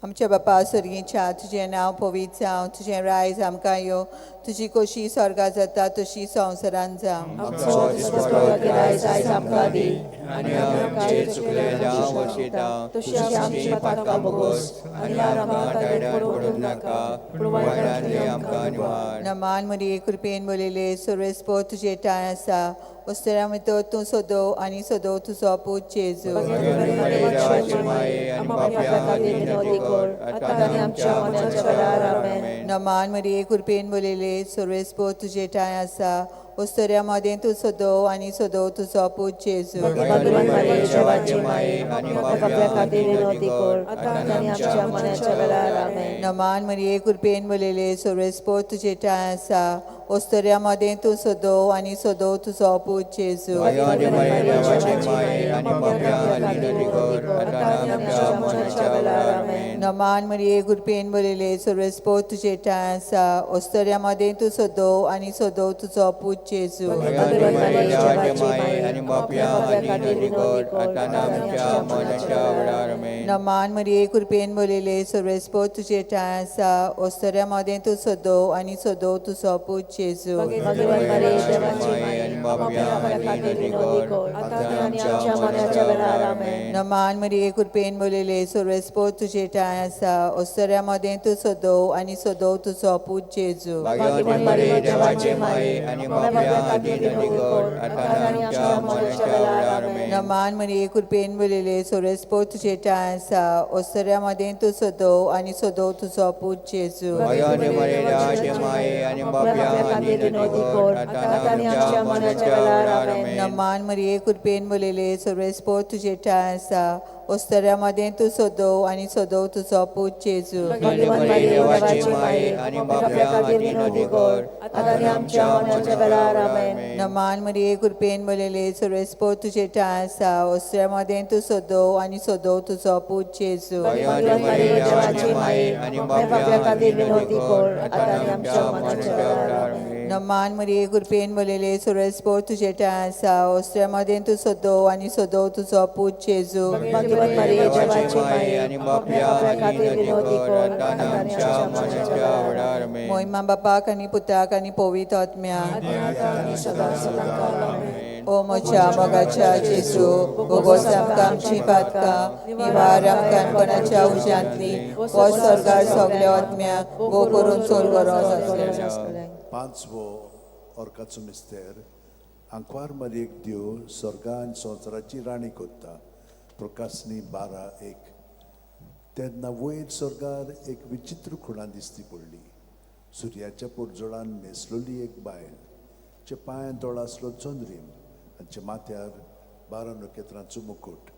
आमच्या बापा सर्गीच्या, तुजें नांव पवित्र जावं, तुजें रायज आमकां येवं, तुजी खोशी स्वर्गात जाता तशी संवसारांत जावं. आमचो दिसपटो गिरायत आयज आमकां दी, आनी आमचे चुकलेल्यांक बक्षिता तशी आमची पातकां बोगोस, आनी आमकां तायण्यान पडूंक नाका, पूण वायटांतली आमकां निवार. नमान मरिये कृपेन भरिल्ले, सर्वेस्पोर तुजे ठांय आसा, वस्तुऱ्या भितर तूं सदो आनी सदो तुजो पूत जेजू. भाग्यवती मरी देवाची माई, आनी बापल्या हाती विनवती कर, आतां आनी आमच्या मरणाच्या वेळार. आमेन. नमान मरिये कृपेन भरिल्ले, सर्वेस्पोर तुजे ठांय आसा, वस्तुऱ्या मदें तूं सदो आनी सदो तुजो पूत जेजू. भाग्यवती मरी देवाची माई, आनी बापल्या हाती विनवती कर, आतां आनी आमच्या मरणाच्या वेळार. आमेन. नमान मरिये कृपेन भरिल्ले, सर्वेस्पोर तुजे ठांय आसा, वस्तुऱ्या मदें तूं सदो आनी सदो तुजो पूत जेजू. भाग्यवती मरी देवाची माई, आनी बापल्या हाती विनवती कर, आतां आनी आमच्या मरणाच्या वेळार. आमेन. नमान मरिये कृपेन भरिल्ले सर्वेस्पोर तुजे ठांय आसा ओस्तोऱ्या मदें तूं सदो आनी सदो तुजो पूत जेजू भगवती मरिये देवाचे माये आनी बापया आदी विनोदी कर आतां आमच्या मरणाच्या वेळार आमेन. नमान मरिये कृपेन भरिल्ले सर्वेस्पोर तुजे ठांय आसा ओस्तोऱ्या मदें तूं सदो आनी सदो तुजो पूत जेजू भगवती मरिये देवाची माये आनी बापया आदी विनोदी कर आतां आमच्या मरणाच्या वेळार आमेन. नमान मरिये कृपेन भरिल्ले सर्वेस्पोर तुजे ठांय आसा ओस्तोऱ्या मदें तूं सदो आनी सदो तुजो पूत जेजू भगवती मरिये देवाचे माये आनी बापया आदी विनोदी कर आतां आमच्या मरणाच्या वेळार आमेन. नमान मरिये कृपेन भरिल्ले सर्वेस्पोर तुजे ठांय आसा ओस्तोऱ्या मदें तूं सदो आनी सदो तुजो पूत जेजू भगवती मरिये देवाचे माये आनी बापया आदी विनोदी कर आतां आमच्या मरणाच्या वेळार आमेन. नमान मरिये कृपेन भरिल्ले सर्वेस्पोर तुजे ठांय आसा ओस्तोऱ्या मदें तूं सदो आनी सदो तुजो पूत जेजू भगवती मरिये देवाचे माये आनी बापया आदी विनोदी कर आतां आमच्या मरणाच्या वेळार आमेन. नमान मरिये कृपेन भरिल्ले सर्वेस्पोर तुजे ठांय आसा ओस्तोऱ्या मदें तूं सदो आनी सदो तुजो पूत जेजू भगवती मरिये देवाचे माये आनी बापया आदी विनोदी कर आतां आमच्या मरणाच्या वेळार आमेन. नमान मरिये कृपेन भरिल्ले सर्वेस्पोर तुजे ठांय आसा ओस्तोऱ्या मदें तूं सदो आनी सदो तुजो पूत जेजू भगवती मरिये देवाचे माये आनी बापया आदी विनोदी कर आतां आमच्या मरणाच्या वेळार आमेन. मोहिमा बापाक आनी पुताक आनी पवित्र आत्म्याक. ओ म्हज्या मोगाच्या जेजू बोगोस आमकां आमची पातकां निवार आमकां कोणाच्या उज्यांतली वो स्वर्गार सगल्या आत्म्याक गो करून चोर बरो आसले. पांचवो ऑर्काचो मिस्तेर आंकवार मारयेक देव स्वर्गा आनी संवसाराची राणी कोत्ता. प्रकाशनी 12:1. तेन्ना वयर स्वर्गार एक विचित्र खुणा दिसती पडली. सुर्याच्या पोरजोळान न्हेसलेली एक बायल, चे पांयान तोळ आसलो चंद्रीम आनी माथ्यार 12 नखेत्रांचो मुकुट.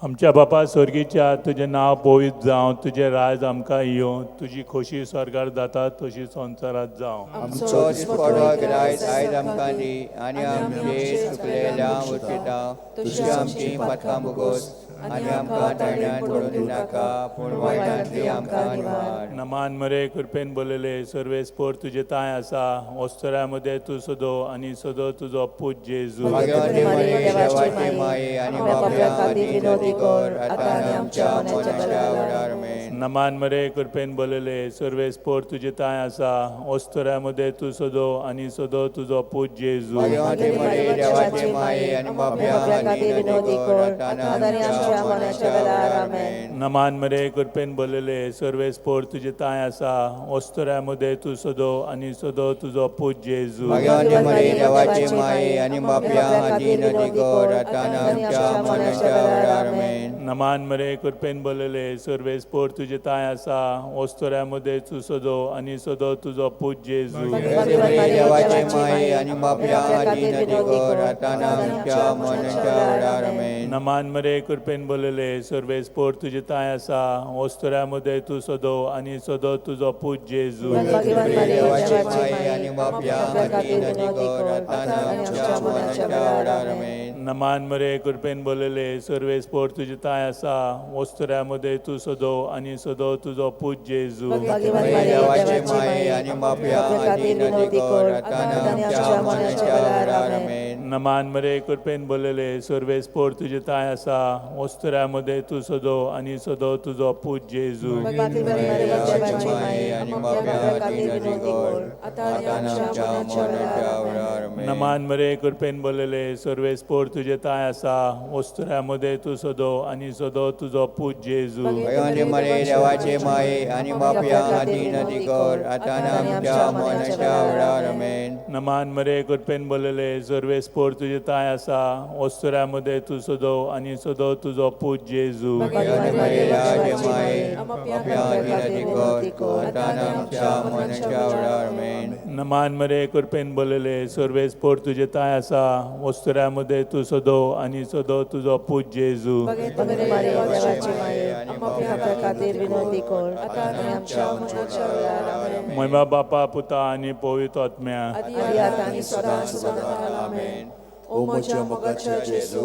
आमच्या बापा स्वर्गीच्या तुजें नांव पवित्र जावं, तुजें राज आमकां येवं, तुजी खोशी स्वर्गार जाता तशी संवसारांत जावं. आमचो दिसपडो गिरायत आयज आमकां दी आनी आमचे चुकलेल्या उरचिता तशी आमची पातकां भोगोस आनी आमकां ताण्यान पडून दिनाका पूण वायटांतली आमकां निवार. नमान मरे कृपेन बोलले सर्वेस्पोर तुजे तांय आसा ओस्तोऱ्या मदें तूं सदो आनी सदो तुजो पूत जेजू. भगवती मरिये देवाचे माये आनी बापया आदी विनोदी कर आतां आमच्या मरणाच्या वेळार आमेन. नमान मरे कृपेन बोलले सर्वेस्पोर तुजे तांय आसा ओस्तोऱ्या मदें तूं सदो आनी सदो तुजो पूत जेजू. भगवती मरिये देवाचे माये आनी बापया आदी विनोदी कर आतां आमच्या मरणाच्या वेळार आमेन. नमान मरे कृपेन बोलले सर्वेस्पोर तुजे तांय आसा ओस्तोऱ्या मदें तूं सदो आनी सदो तुजो पूत जेजू. भगवती मरिये देवाचे माये आनी बापया आदी विनोदी कर आतां आमच्या मरणाच्या वेळार आमेन. नमान मरे कृपेन बोलले सर्वेस्पोर तुजे तांय आसा ओस्तोऱ्या मदें तूं सदो आनी सदो तुजो पूत जेजू. भगवती मरिये देवाचे माये आनी बापया आदी विनोदी कर आतां आमच्या मरणाच्या वेळार आमेन. नमान मरे कृपेन बोलले सर्वेस्पोर तुजे तांय आसा ओस्तोऱ्या मदें तूं सदो आनी सदो तुजो पूत जेजू. भगवती मरिये देवाचे माये आनी बापया आदी विनोदी कर आतां आमच्या मरणाच्या वेळार आमेन. नमान मरे कृपेन बोलले सर्वेस्पोर तुजे तांय आसा ओस्तोऱ्या मदें तूं सदो आनी सदो तुजो पूत जेजू. भगवती मरिये देवाचे माये आनी बापया आदी विनोदी कर आतां आमच्या मरणाच्या वेळार आमेन. नमान मरे कृपेन बोलले सर्वेस्पोर तुजे तांय आसा ओस्तोऱ्या मदें तूं सदो आनी सदो तुजो पूत जेजू. भगवती मरिये देवाचे माये आनी बापया आदी विनोदी कर आतां आमच्या मरणाच्या वेळार आमेन. नमान मरे कृपेन बोलले सर्वेस्पोर तुजे तांय आसा ओस्तोऱ्या मदें तूं सदो आनी सदो तुजो पूत जेजू. भगवती मरिये देवाचे माये आनी बापया आदी विनोदी कर आतां आमच्या मरणाच्या वेळार आमेन. नमान मरे कृपेन बोलले सर्वेस्पोर तुजे तांय आसा ओस्तोऱ्या मदें तूं सदो आनी सदो तुजो पूत जेजू. भगवती मरिये देवाचे माये बापया आदी विनोदी कर आतां आमच्या मरणाच्या वेळार आमेन. नमान मरे कृपेन बोलले सर्वेस्पोर तुजे तांय आसा ओस्तोऱ्या मदें तूं सदो आनी सदो तुजो पूत जेजू. भगवती मरिये देवाचे माये आमच्या खातीर विनोदी कर आतां आमच्या मरणाच्या वेळार आमेन. महिमा बापा पुता आनी पवित्र आत्म्या. आदी आतां आनी सदां सदां आमेन. ओ म्हज्या मोगाच्या जेजू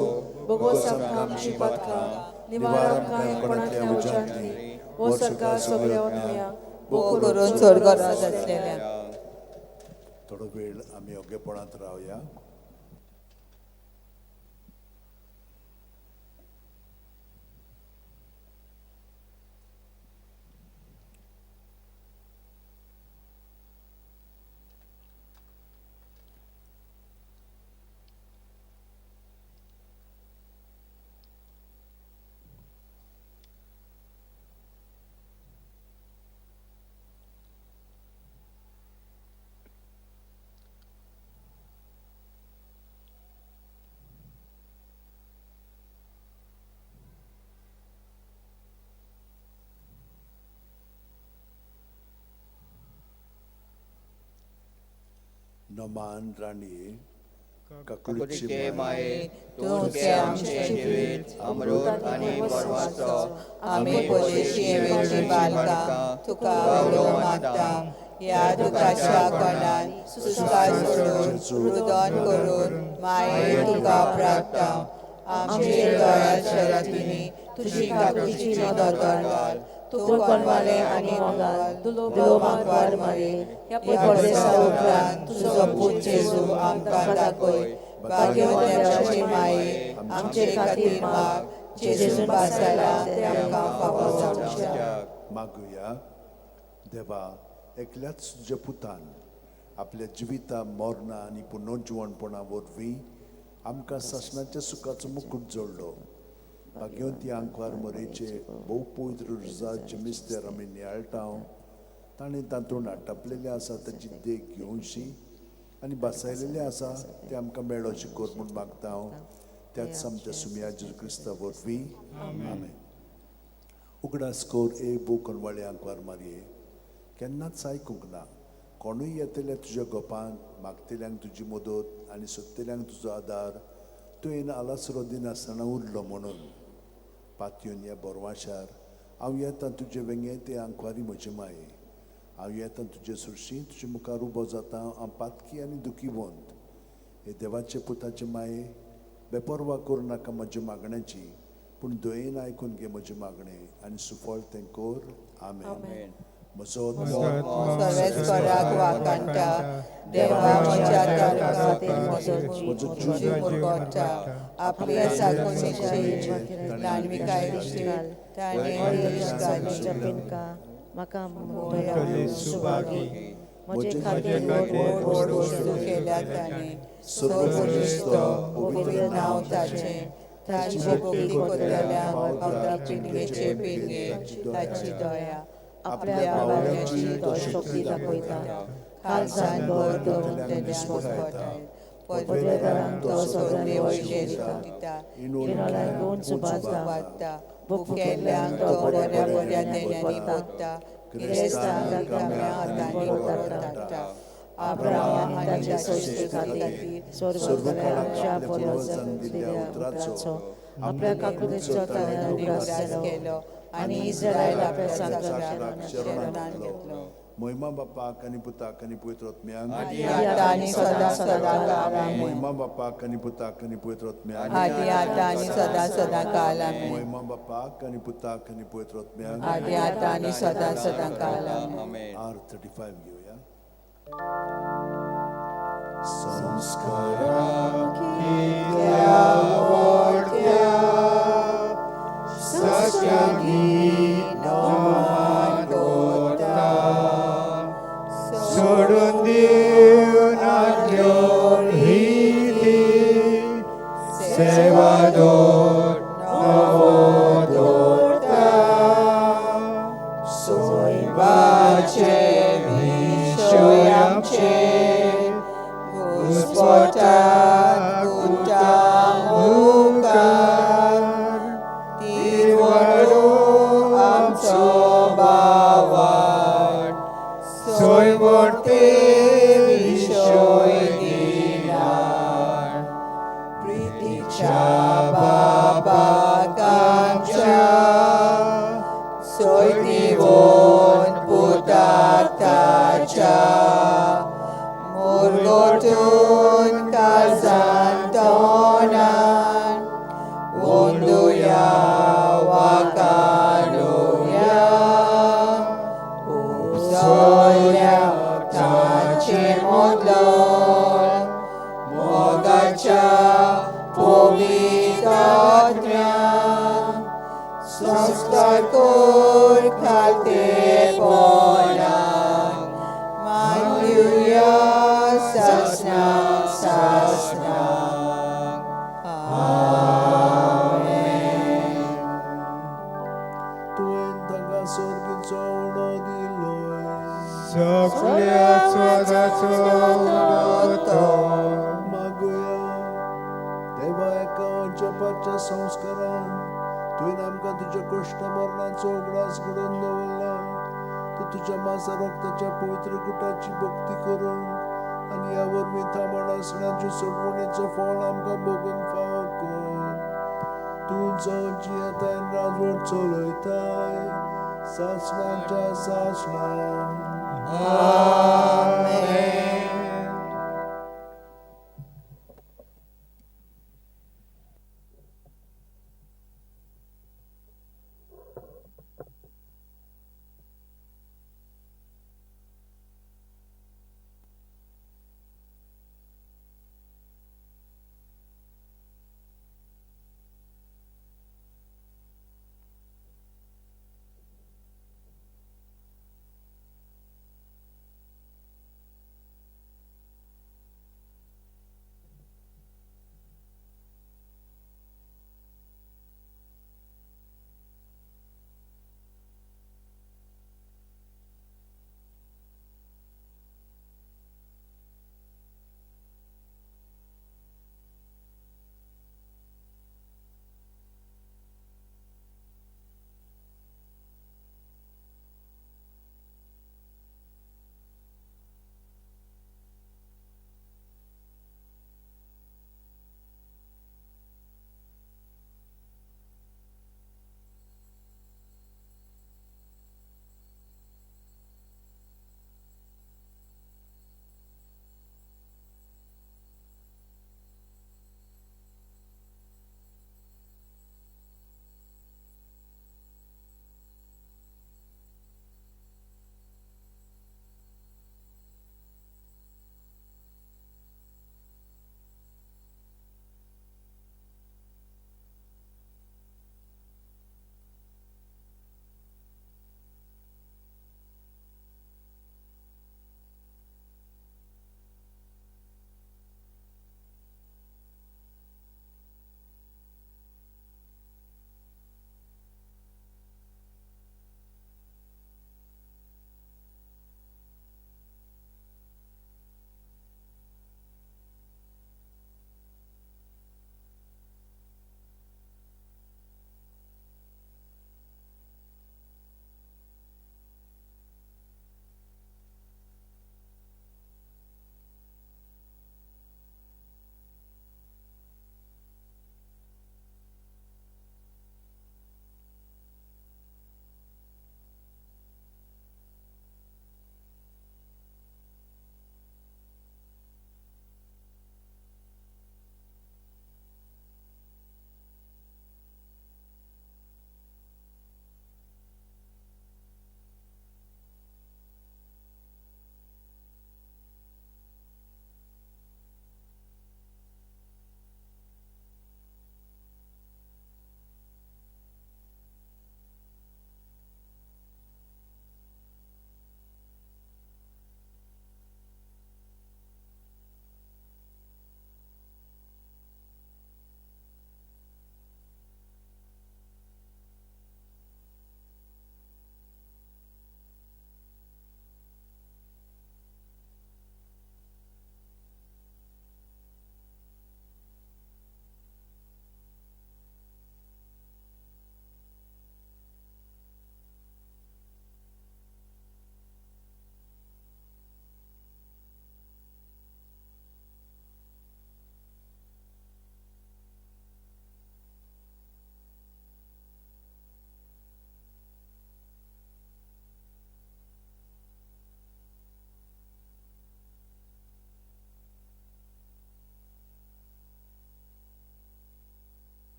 बोगोस आमकां आमची पातकां निवार आमकां कोणांतल्या उज्यांतली हो सरकार सगळ्या आत्म्यांक भोव करून चड गरज आसलेल्या. थोडो वेळ आमी योग्यपणांत रावया. नमान राणये काकुळचे माये, तूं आमचें जिवीत अमृत आनी पर्वाचो, आमी परदेशी येवेची बालकां तुका उलो मागता. ह्या दुखाच्या कोणान सुस्कार सोडून रुदन करून माये तुका प्राप्ता. आमचे दोळ्याच्या रातींनी तुजी काकुळची नदर घाल. तूं कोणवाले आनी मोगाल दुलोबाक मारे ह्या परदेसा उपरांत तुजो पूत जेजू आमकां दाखय. भाग्यवंत्याची माये आमचे खातीर माग. जेजून भासायला ते आमकां फावो जावच्या. मागुया. देवा, एकल्याच तुज्या पुतान आपल्या जिविता मरणां आनी पुनर्जिवणपणा वरवीं आमकां सासणाच्या सुखाचो मुकूट जोडलो. भाग्यवंती आंकवार मरेचे भोव पवित्र रुजाचे मिस्तेर आमी नियाळटा. ताणें तातूंत आटापलेलें आसा ताची देख घेवची आनी बसायलेलें आसा तें आमकां मेळोचें कर म्हूण मागता हांव त्याच आमच्या सुमया जेजू क्रिस्ता वरवीं. आमेन. उगडास कर ए भोव कोणवाळे आंकवार मारये, केन्नाच आयकूंक ना कोणूय येतले तुज्या गोपान मागतल्यांक तुजी मदत आनी सोदतल्यांक तुजो आदार तुवें आलासरो दिनासतना उरलो म्हणून. पातयेन ह्या बोरवाशार हांव येता तुजे वेंगे ते आंकवारी म्हजे माये. हांव येता तुजे सुरशी तुजे मुखार उबो जाता हांव पातकी आनी दुखीवंत. हे देवाचे पुताचे माये, बेपर्वा करूं नाका म्हज्या मागण्याची, पूण दयेन आयकून घे म्हजें मागणें आनी सुफळ तें कर. आमेन. म्हजो सर्वेस्पराक वाखाणटा. देवा म्हज्या तारका म्हजो जीव मुरगोटा. आपल्या साकोनीची ल्हानविकायेची ताणें म्हज्या पिनका म्हाका सुभागी म्हजे खातीर व्हड वस्तू केल्या ताणें. सर्वश्रेश्ठ पवित्र नांव ताचें. ताची भक्ती करतल्यांक अवता पिळगेचे पिळगे ताची दया. आपल्या बावल्याची तो शक्ती दाखयता. खालसान भर दवरतल्यांक घोटायत. पदवेदारांक तो सगळे वयले दिता. इनोलांक उंच बांदता. भुकेल्ल्यांक तो बऱ्या बऱ्या देण्यांनी भरता. गिरेस्तांक रिकाम्या हातांनी परत धाडटा. अब्राहम आनी ताचे सृश्टी खातीर सर्वकाळाच्या पुर्वजांक दिल्ल्या उतराचो आपल्या काकुळटेचो ताणें उगडास केलो आनी इस्रायल आपल्या साक्षराक शरणांत घेतलो. महिमा बापाक आनी पुताक आनी पवित्र आत्म्याक. आदी आतां आनी सदां सदां काल. आमेन. महिमा बापाक आनी पुताक आनी पवित्र आत्म्याक. आदी आतां आनी सदां सदां काल. आमेन. महिमा बापाक आनी पुताक आनी पवित्र आत्म्याक. आदी आतां आनी सदां सदां काल. आमेन. R35 घेवया. संस्काराक कितल्या व्हडत्या सत्यागी नमान करता. सोडून दिवनातल्यो रिती सेवा दोट नवो दवरता. सैमाचे विशय आमचे घुस्पटात कुटा मुखार. तिरवडो आमचो बावाट सोयवटे विशय दिनार. प्रितीच्या बाबाक आमच्या सोय दिवन पुताक ताच्या. मुरगोटून काळजान तोंडान वंदुया वाखाणुया. सगळ्या स्वराचो दोतोर. मागुया. देवा, एका अजपाच्या संस्कारान तुवें आमकां तुज्या कश्ट मरणाचो उगडास घडोवन दवरला. तूं तुज्या मासा रक्ताच्या पवित्र गुटाची भक्ती करूंक आनी ह्या वरवीं थांबण आसण्याचे सोडवणेचो फळ आमकां भोगूंक फावो कर. तूं जो जियेताय राजवट चलयताय सासणाच्या सासणां. आमेन.